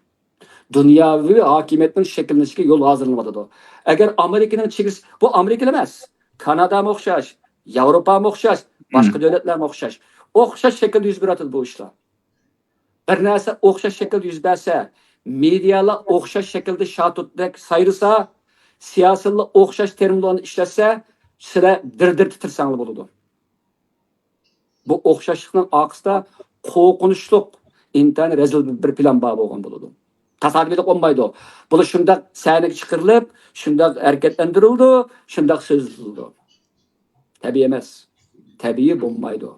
دۇنياۋى ھاكىمىيەتنىڭ شەكىللىنىشىگە يول ھازىرلىنىۋاتىدۇ. ئەگەر ئامېرىكىنىڭ چېگرىسى، بۇ ئامېرىكىلا ئەمەس، كانادامۇ ئوخشاش، ياۋروپامۇ ئوخشاش، باشقا دۆلەتلەرمۇ ئوخشاش. ئوخشاش شەكىلدە يۈز بېرىۋاتىدۇ بۇ ئىشلار. بىر نەرسە ئوخشاش شەكىلدە يۈز بەرسە، مېدىيالار ئوخشاش شەكىلدە شاتۇتتەك سايرىسا، سىياسىيونلار ئوخشاش تېرمىنلارنى ئىشلەتسە، سىلەر دىر-دىر تىترىسەڭلار بولىدۇ. بۇ ئوخشاشلىقنىڭ ئارقىسىدا قورقۇنچلۇق، ئىنتايىن رەزىل بىر پىلان بار بولغان بولىدۇ. تاسادىپىيلىق بولمايدۇ. بۇلار شۇنداق سەھنىگە چىقىرىلىپ، شۇنداق ھەرىكەتلەندۈرۈلىدۇ، شۇنداق سۆزلىنىدۇ. تەبىئىي ئەمەس. تەبىئىي بولمايدۇ.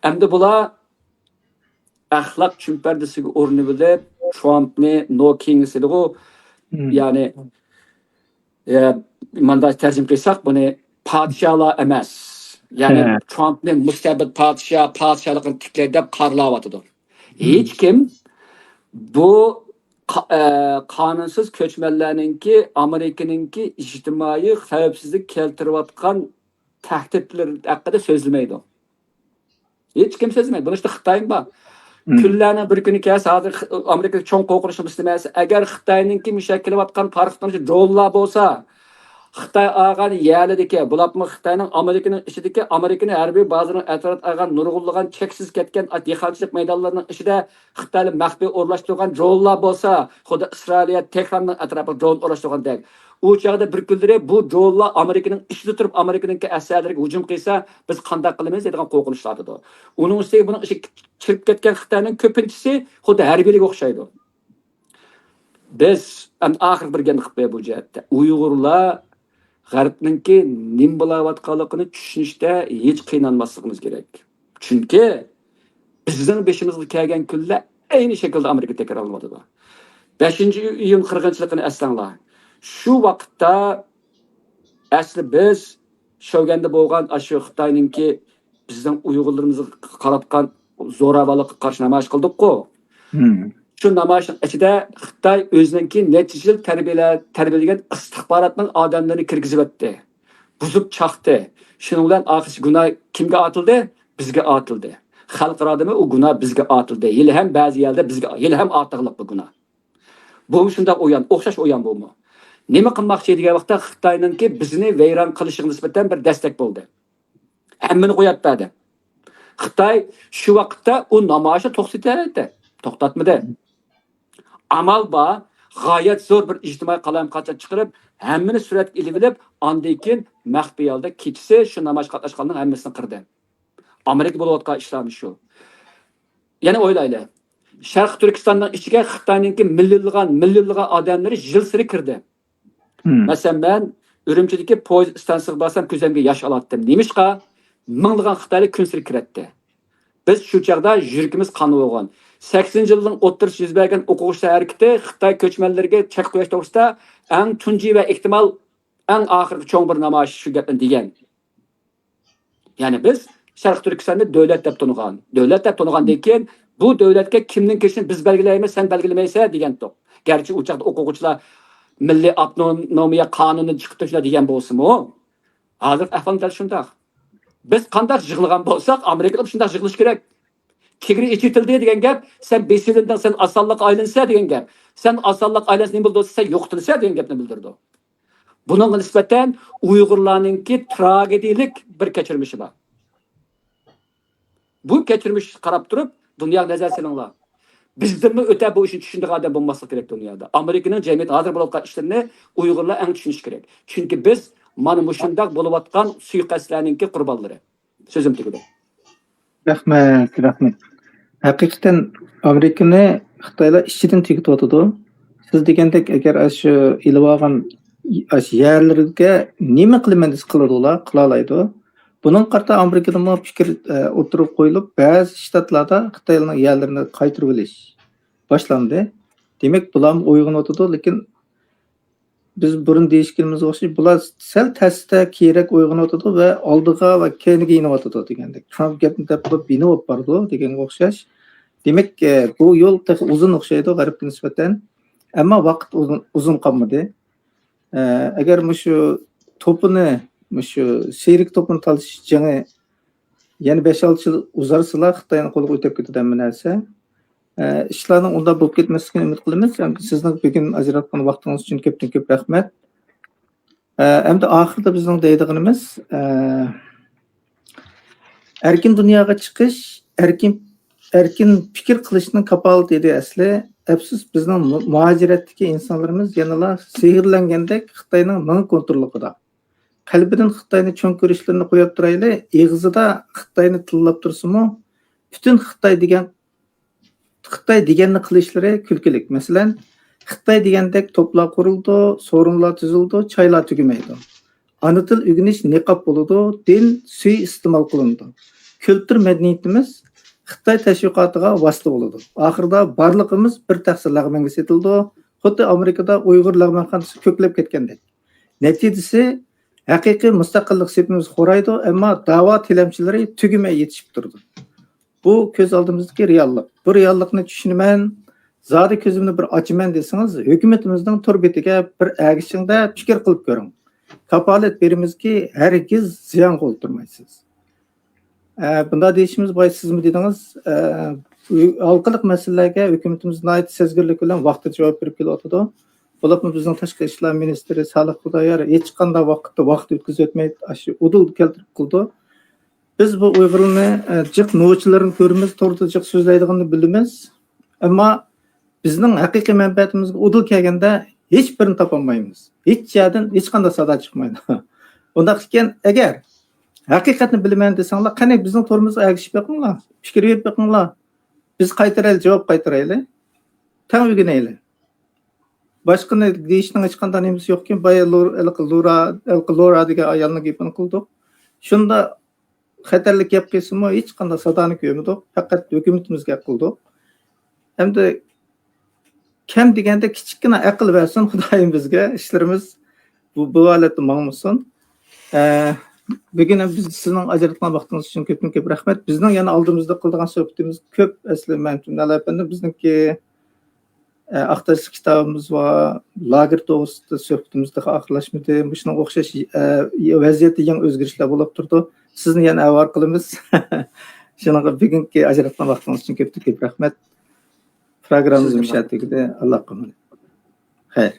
ئەمدى بۇلار ئەخلاق چۈمپەردىسىگە ئورىنىۋېلىپ، ترامپنى نو كىنگ دېدىغۇ، يەنى، ئە، مۇنداق تەرجىمە قىلساق، بۇنى پادىشاھلار ئەمەس، يەنى ترامپنى مۇستەبىت پادىشاھ، پادىشاھلىقىنى تىكلەيدۇ دەپ قارىلاۋاتىدۇ. ھېچكىم بۇ قا-، ئە، قانۇنسىز كۆچمەنلەرنىڭكى، ئامېرىكىنىڭكى ئىجتىمائىي خەۋپسىزلىك كەلتۈرۈۋاتقان تەھدىتلىرى ھەققىدە سۆزلىمەيدۇ. ھېچكىم سۆزلىمەيدۇ. بۇنىڭ ئۈستىدە خىتايمۇ بار. كۈنلەرنىڭ بىر كۈنى كەلسە، ھازىر خ-، ئامېرىكىدا چوڭ قورقۇنچلۇق نېمىسى، ئەگەر خىتاينىڭكى مۇشۇ كېلىۋاتقان پارخورلىغان درونلار بولسا، خىتاي ئالغان يەرلىرىدىكى، بولۇپمۇ خىتاينىڭ ئامېرىكىنىڭ ئىچىدىكى، ئامېرىكىنىڭ ھەربىي بازىسىنىڭ ئەتراپىدا ئالغان نۇرغۇنلىغان چەكسىز كەتكەن دېھقانچىلىق مەيدانلىرىنىڭ ئىچىدە خىتايلار مەخپىي ئورۇنلاشتۇرغان درونلار بولسا، خۇددى ئىسرائىلىيە تېھراننىڭ ئەتراپىغا درون ئورۇنلاشتۇرغاندەك، ئۇ چاغدا بىر كۈنلىرى بۇ درونلار ئامېرىكىنىڭ ئىچىدە تۇرۇپ، ئامېرىكىنىڭكى ئەسلىھەلىرىگە ھۇجۇم قىلسا، بىز قانداق قىلىمىز دەيدىغان قورقۇنچلار بولىدۇ. ئۇنىڭ ئۈستىگە بۇنىڭ ئىچىگە كىرىپ كەتكەن خىتاينىڭ كۆپىنچىسى خۇددى ھەربىيلەرگە ئوخشايدۇ. بىز ئەمدى ئاخىرقى بىر گەپنى قىلىپ قوياي بۇ جەھەتتە. ئۇيغۇرلار غەربنىڭكى نېمە بولاۋاتقانلىقىنى چۈشىنىشتە ھېچ قىينالماسلىقىمىز كېرەك. چۈنكى بىزنىڭ بېشىمىزغا كەلگەن كۈنلەر ئەينى شەكىلدە ئامېرىكىدا تەكرارلىنىۋاتىدۇ. بەشىنچى ئىيۇن قىرغىنچىلىقىنى ئەسلەڭلار. شۇ ۋاقىتتا ئەسلى بىز شوگەندە بولغان ئاشۇ خىتاينىڭكى بىزنىڭ ئۇيغۇرلىرىمىزغا قاراتقان زوراۋانلىققا قارشى نامايىش قىلدۇققۇ. شۇ نامايىشنىڭ ئىچىدە خىتاي ئۆزىنىڭكى نەچچە يىل تەربىيەلە-، تەربىيەلىگەن ئىستىخباراتنىڭ ئادەملىرىنى كىرگۈزۈۋەتتى. بۇزۇپ چاقتى. شۇنىڭ بىلەن ئاخىرى گۇناھ كىمگە ئارتىلدى؟ بىزگە ئارتىلدى. خەلقئارادىمۇ ئۇ گۇناھ بىزگە ئارتىلدى. ھېلىھەم بەزى يەردە بىزگە، ھېلىھەم ئارتىقلىق بۇ گۇناھ. بۇمۇ شۇنداق ئويۇن، ئوخشاش ئويۇن بۇمۇ. نېمە قىلماقچى دېگەن ۋاقىتتا خىتاينىڭكى بىزنى ۋەيران قىلىشىغا نىسبەتەن بىر دەستەك بولدى. ھەممىنى قويۇپ بەردى. خىتاي شۇ ۋاقىتتا ئۇ نامايىشنى توختىتەلەيتتى. توختاتمىدى. ئامال بار، غايەت زور بىر ئىجتىمائىي قالايمىقانچىلىق چىقىرىپ، ھەممىنى سۈرەتكە ئېلىۋېلىپ، ئاندىن كېيىن مەخپىي ھالدا كېچىسى شۇ نامايىشقا قاتناشقانلارنىڭ ھەممىسىنى قىردى. ئامېرىكا بولۇۋاتقان ئىشلارمۇ شۇ. يەنە ئويلايلى. شەرقىي تۈركىستاننىڭ ئىچىگە خىتاينىڭكى مىليونلىغان، مىليونلىغان ئادەملىرى يىلسېرى كىردى. مەسىلەن، مەن ئۈرۈمچىدىكى پويىز ئىستانسىسىغا بارسام، كۆزۈمگە ياش ئالاتتىم. نېمىشقا؟ مىڭلىغان خىتايلار كۈنسېرى كىرەتتى. بىز شۇ چاغدا يۈرىكىمىز قان بولغان. سەكسىنىنچى يىلنىڭ ئوتتۇرىسى يۈز بەرگەن ئوقۇغۇچىلار ھەرىكىتى خىتاي كۆچمەنلىرىگە چەك قويۇش توغرىسىدا ئەڭ تۇنجى ۋە ئېھتىمال ئەڭ ئاخىرقى چوڭ بىر نامايىش شۇ گەپنى دېگەن. يەنى بىز شەرقىي تۈركىستاننى دۆلەت دەپ تونۇغان. دۆلەت دەپ تونۇغاندىن كېيىن، بۇ دۆلەتكە كىمنىڭ كىرىشىنى بىز بەلگىلەيمىز، سەن بەلگىلىمەيسەن دېگەنتۇق. گەرچە ئۇ چاغدا ئوقۇغۇچىلار مىللىي ئاپتونومىيە قانۇنىنى چىقىپ تۇرۇشلا دېگەن بولسىمۇ، ھازىر ئەھۋال دەل شۇنداق. بىز قانداق يىغلىغان بولساق، ئامېرىكىلار شۇنداق يىغلىشى كېرەك. چېگرا ئېچىۋېتىلدى دېگەن گەپ، سەن بېسىۋېلىندىڭ، سەن ئاسانلىققا ئايلىنىسەن دېگەن گەپ. سەن ئاسانلىققا ئايلانسا نېمە بولىدۇ دېسە، سەن يوقىتىلىسەن دېگەن گەپنى بىلدۈرىدۇ. بۇنىڭغا نىسبەتەن ئۇيغۇرلارنىڭكى تراگېدىيەلىك بىر كەچۈرمىشى بار. بۇ كەچۈرمىشكە قاراپ تۇرۇپ، دۇنياغا نەزەر سېلىڭلار. بىزدىنمۇ ئۆتە بۇ ئىشنى چۈشىنىدىغان ئادەم بولماسلىقى كېرەك دۇنيادا. ئامېرىكىنىڭ جەمئىيەتتە ھازىر بولۇۋاتقان ئىشلىرىنى ئۇيغۇرلار ئەڭ چۈشىنىشى كېرەك. چۈنكى بىز مانا مۇشۇنداق بولۇۋاتقان سۇيىقەستلەرنىڭكى قۇربانلىرى. سۆزۈم تۈگىدى. رەھمەت، رەھمەت. ھەقىقەتەن ئامېرىكىنى خىتايلار ئىچىدىن تۈگىتىۋاتىدۇ. سىز دېگەندەك، ئەگەر ئاشۇ ئېلىۋالغان ئاشۇ يەرلىرىگە نېمە قىلىمەن دېسە قىلىدۇ ئۇلار، قىلالايدۇ. بۇنىڭغا قارىتا ئامېرىكىدىمۇ پىكىر، ئە، ئوتتۇرىغا قويۇلۇپ، بەزى شتاتلاردا خىتايلارنىڭ يەرلىرىنى قايتۇرۇۋېلىش باشلاندى. دېمەك، بۇلارمۇ ئويغىنىۋاتىدۇ، لېكىن بىز بۇرۇن دېيىشكىنىمىزگە ئوخشاش، بۇلار سەل تەستە كېيىنرەك ئويغىنىۋاتىدۇ ۋە ئالدىغا ۋە كەينىگە يېنىۋاتىدۇ دېگەندەك. ترامپ گەپنى دەپ قىلىپ يېنىۋاپ بارىدۇ دېگەنگە ئوخشاش. دېمەك، ئە، بۇ يول تېخى ئۇزۇن ئوخشايدۇ غەربكە نىسبەتەن. ئەمما ۋاقىت ئۇزۇن، ئۇزۇن قالمىدى. ئە، ئەگەر مۇشۇ توپىنى، مۇشۇ سېرىك توپىنى تالىشىش جېڭى يەنە بەش-ئالتە يىل ئۇزارسىلا، خىتاينىڭ قولىغا ئۆتۈپ كېتىدۇ ھەممە نەرسە. ئە، ئىشلارنىڭ ئۇنداق بولۇپ كەتمەسلىكىنى ئۈمىد قىلىمىز. ھەم سىزنىڭ بۈگۈن ئاجراتقان ۋاقتىڭىز ئۈچۈن كۆپتىن كۆپ رەھمەت. ئە، ئەمدى ئاخىرىدا بىزنىڭ دەيدىغىنىمىز، ئە، ئەركىن دۇنياغا چىقىش، ئەركىن، ئەركىن پىكىر قىلىشنىڭ كاپالىتى ئىدى ئەسلى. ئەپسۇس، بىزنىڭ مۇ-، مۇھاجىرەتتىكى ئىنسانلىرىمىز يەنىلا سېھىرلەنگەندەك خىتاينىڭ مېڭە كونتروللۇقىدا. قەلبىدىن خىتاينى چوڭ كۆرۈشلىرىنى قويۇپ تۇرايلى، ئېغىزىدا خىتاينى تىللاپ تۇرسىمۇ، پۈتۈن خىتاي دېگەن، خىتاي دېگەننى قىلىشلىرى كۈلكىلىك. مەسىلەن، خىتاي دېگەندەك توپلار قۇرۇلىدۇ، سورۇنلار تۈزۈلىدۇ، چايلار تۈگىمەيدۇ. ئانا تىل ئۆگىنىش نىقاب بولىدۇ، دىن سۈيىئىستېمال قىلىنىدۇ. كۈلتۈر مەدەنىيىتىمىز خىتاي تەشۋىقاتىغا ۋاسىتە بولىدۇ. ئاخىرىدا بارلىقىمىز بىر تەخسە لەغمەنگە سېتىلىدۇ، خۇددى ئامېرىكىدا ئۇيغۇر لەغمەنخانىسى كۆكلەپ كەتكەندەك. نەتىجىسى، ھەقىقىي مۇستەقىللىق سېپىمىز خورايدۇ، ئەمما داۋا تىلەمچىلىرى تۈگىمەي يېتىشىپ تۇرىدۇ. بۇ كۆز ئالدىمىزدىكى رېئاللىق. بۇ رېئاللىقنى چۈشىنىمەن، زادى كۆزۈمنى بىر ئاچىمەن دېسىڭىز، ھۆكۈمىتىمىزنىڭ تور بېتىگە بىر ئەگىشىڭدە پىكىر قىلىپ كۆرۈڭ. كاپالەت بېرىمىزكى، ھەرگىز زىيانغا ئولتۇرمايسىز. ئە، بۇنداق دېيىشىمىز بويىچە سىزمۇ دېدىڭىز، ئە، ھالقىلىق مەسىلىلەرگە ھۆكۈمىتىمىز ناھايىتى سەزگۈرلۈك بىلەن ۋاقتىدا جاۋاب بېرىپ كېلىۋاتىدۇ. بولۇپمۇ بىزنىڭ تاشقى ئىشلار مىنىستىرى سالىھ خۇدايار ھېچقانداق ۋاقىتتا ۋاقىت ئۆتكۈزۈۋەتمەي، ئاشۇ ئۇدۇل كەلتۈرۈپ قىلىدۇ. بىز بۇ ئۇيغۇرلارنى، ئە، جىق نوچىلىرىنى كۆرىمىز، توردا جىق سۆزلەيدىغىنىنى بىلىمىز. ئەمما بىزنىڭ ھەقىقىي مەنپەئەتىمىزگە ئۇدۇل كەلگەندە ھېچ بىرىنى تاپالمايمىز. ھېچ يەردىن ھېچقانداق سادا چىقمايدۇ. ئۇنداق ئىكەن، ئەگەر ھەقىقەتنى بىلىمەن دېسەڭلار، قېنى بىزنىڭ تورىمىزغا ئەگىشىپ بېقىڭلار، پىكىر بېرىپ بېقىڭلار. بىز قايتۇرايلى، جاۋاب قايتۇرايلى. تەڭ ئۆگىنەيلى. باشقىنى دېيىشنىڭ ھېچقانداق نېمىسى يوقكەن. بايا لور-، ھېلىقى لورا، ھېلىقى لورا دېگەن ئايالنىڭ گېپىنى قىلدۇق. شۇنداق خەتەرلىك گەپ قىلسىمۇ، ھېچقانداق سادانى كۆرمىدۇق. پەقەت ھۆكۈمىتىمىزگە قىلدۇق. ئەمدى كەم دېگەندە كىچىككىنە ئەقىل بەرسۇن خۇدايىم بىزگە، ئىشلىرىمىز بۇ، بۇ ھالەتتە ماڭمىسۇن. ئە، بۈگۈن بىز سىزنىڭ ئاجراتقان ۋاقتىڭىز ئۈچۈن كۆپتىن كۆپ رەھمەت. بىزنىڭ يەنە ئالدىمىزدا قىلىدىغان سۆھبىتىمىز كۆپ، ئەسلى مەمتىمىن ئەپەندى، بىزنىڭكى ئە، ئاختۇرۇش كىتابىمىز بار، لاگېر توغرىسىدا سۆھبىتىمىز تېخى ئاخىرلاشمىدى. مۇشۇنىڭغا ئوخشاش، ئە، ۋەزىيەتتە يېڭى ئۆزگىرىشلەر بولۇپ تۇرىدۇ. سىزنى يەنە ئاۋارە قىلىمىز. شۇنىڭغا بۈگۈنكى ئاجراتقان ۋاقتىڭىز ئۈچۈن كۆپتىن كۆپ رەھمەت. پروگراممىمىز سىزگىمۇ مۇشۇ يەردە تۈگىدى. ئاللاھقا ئامانەت. خەير.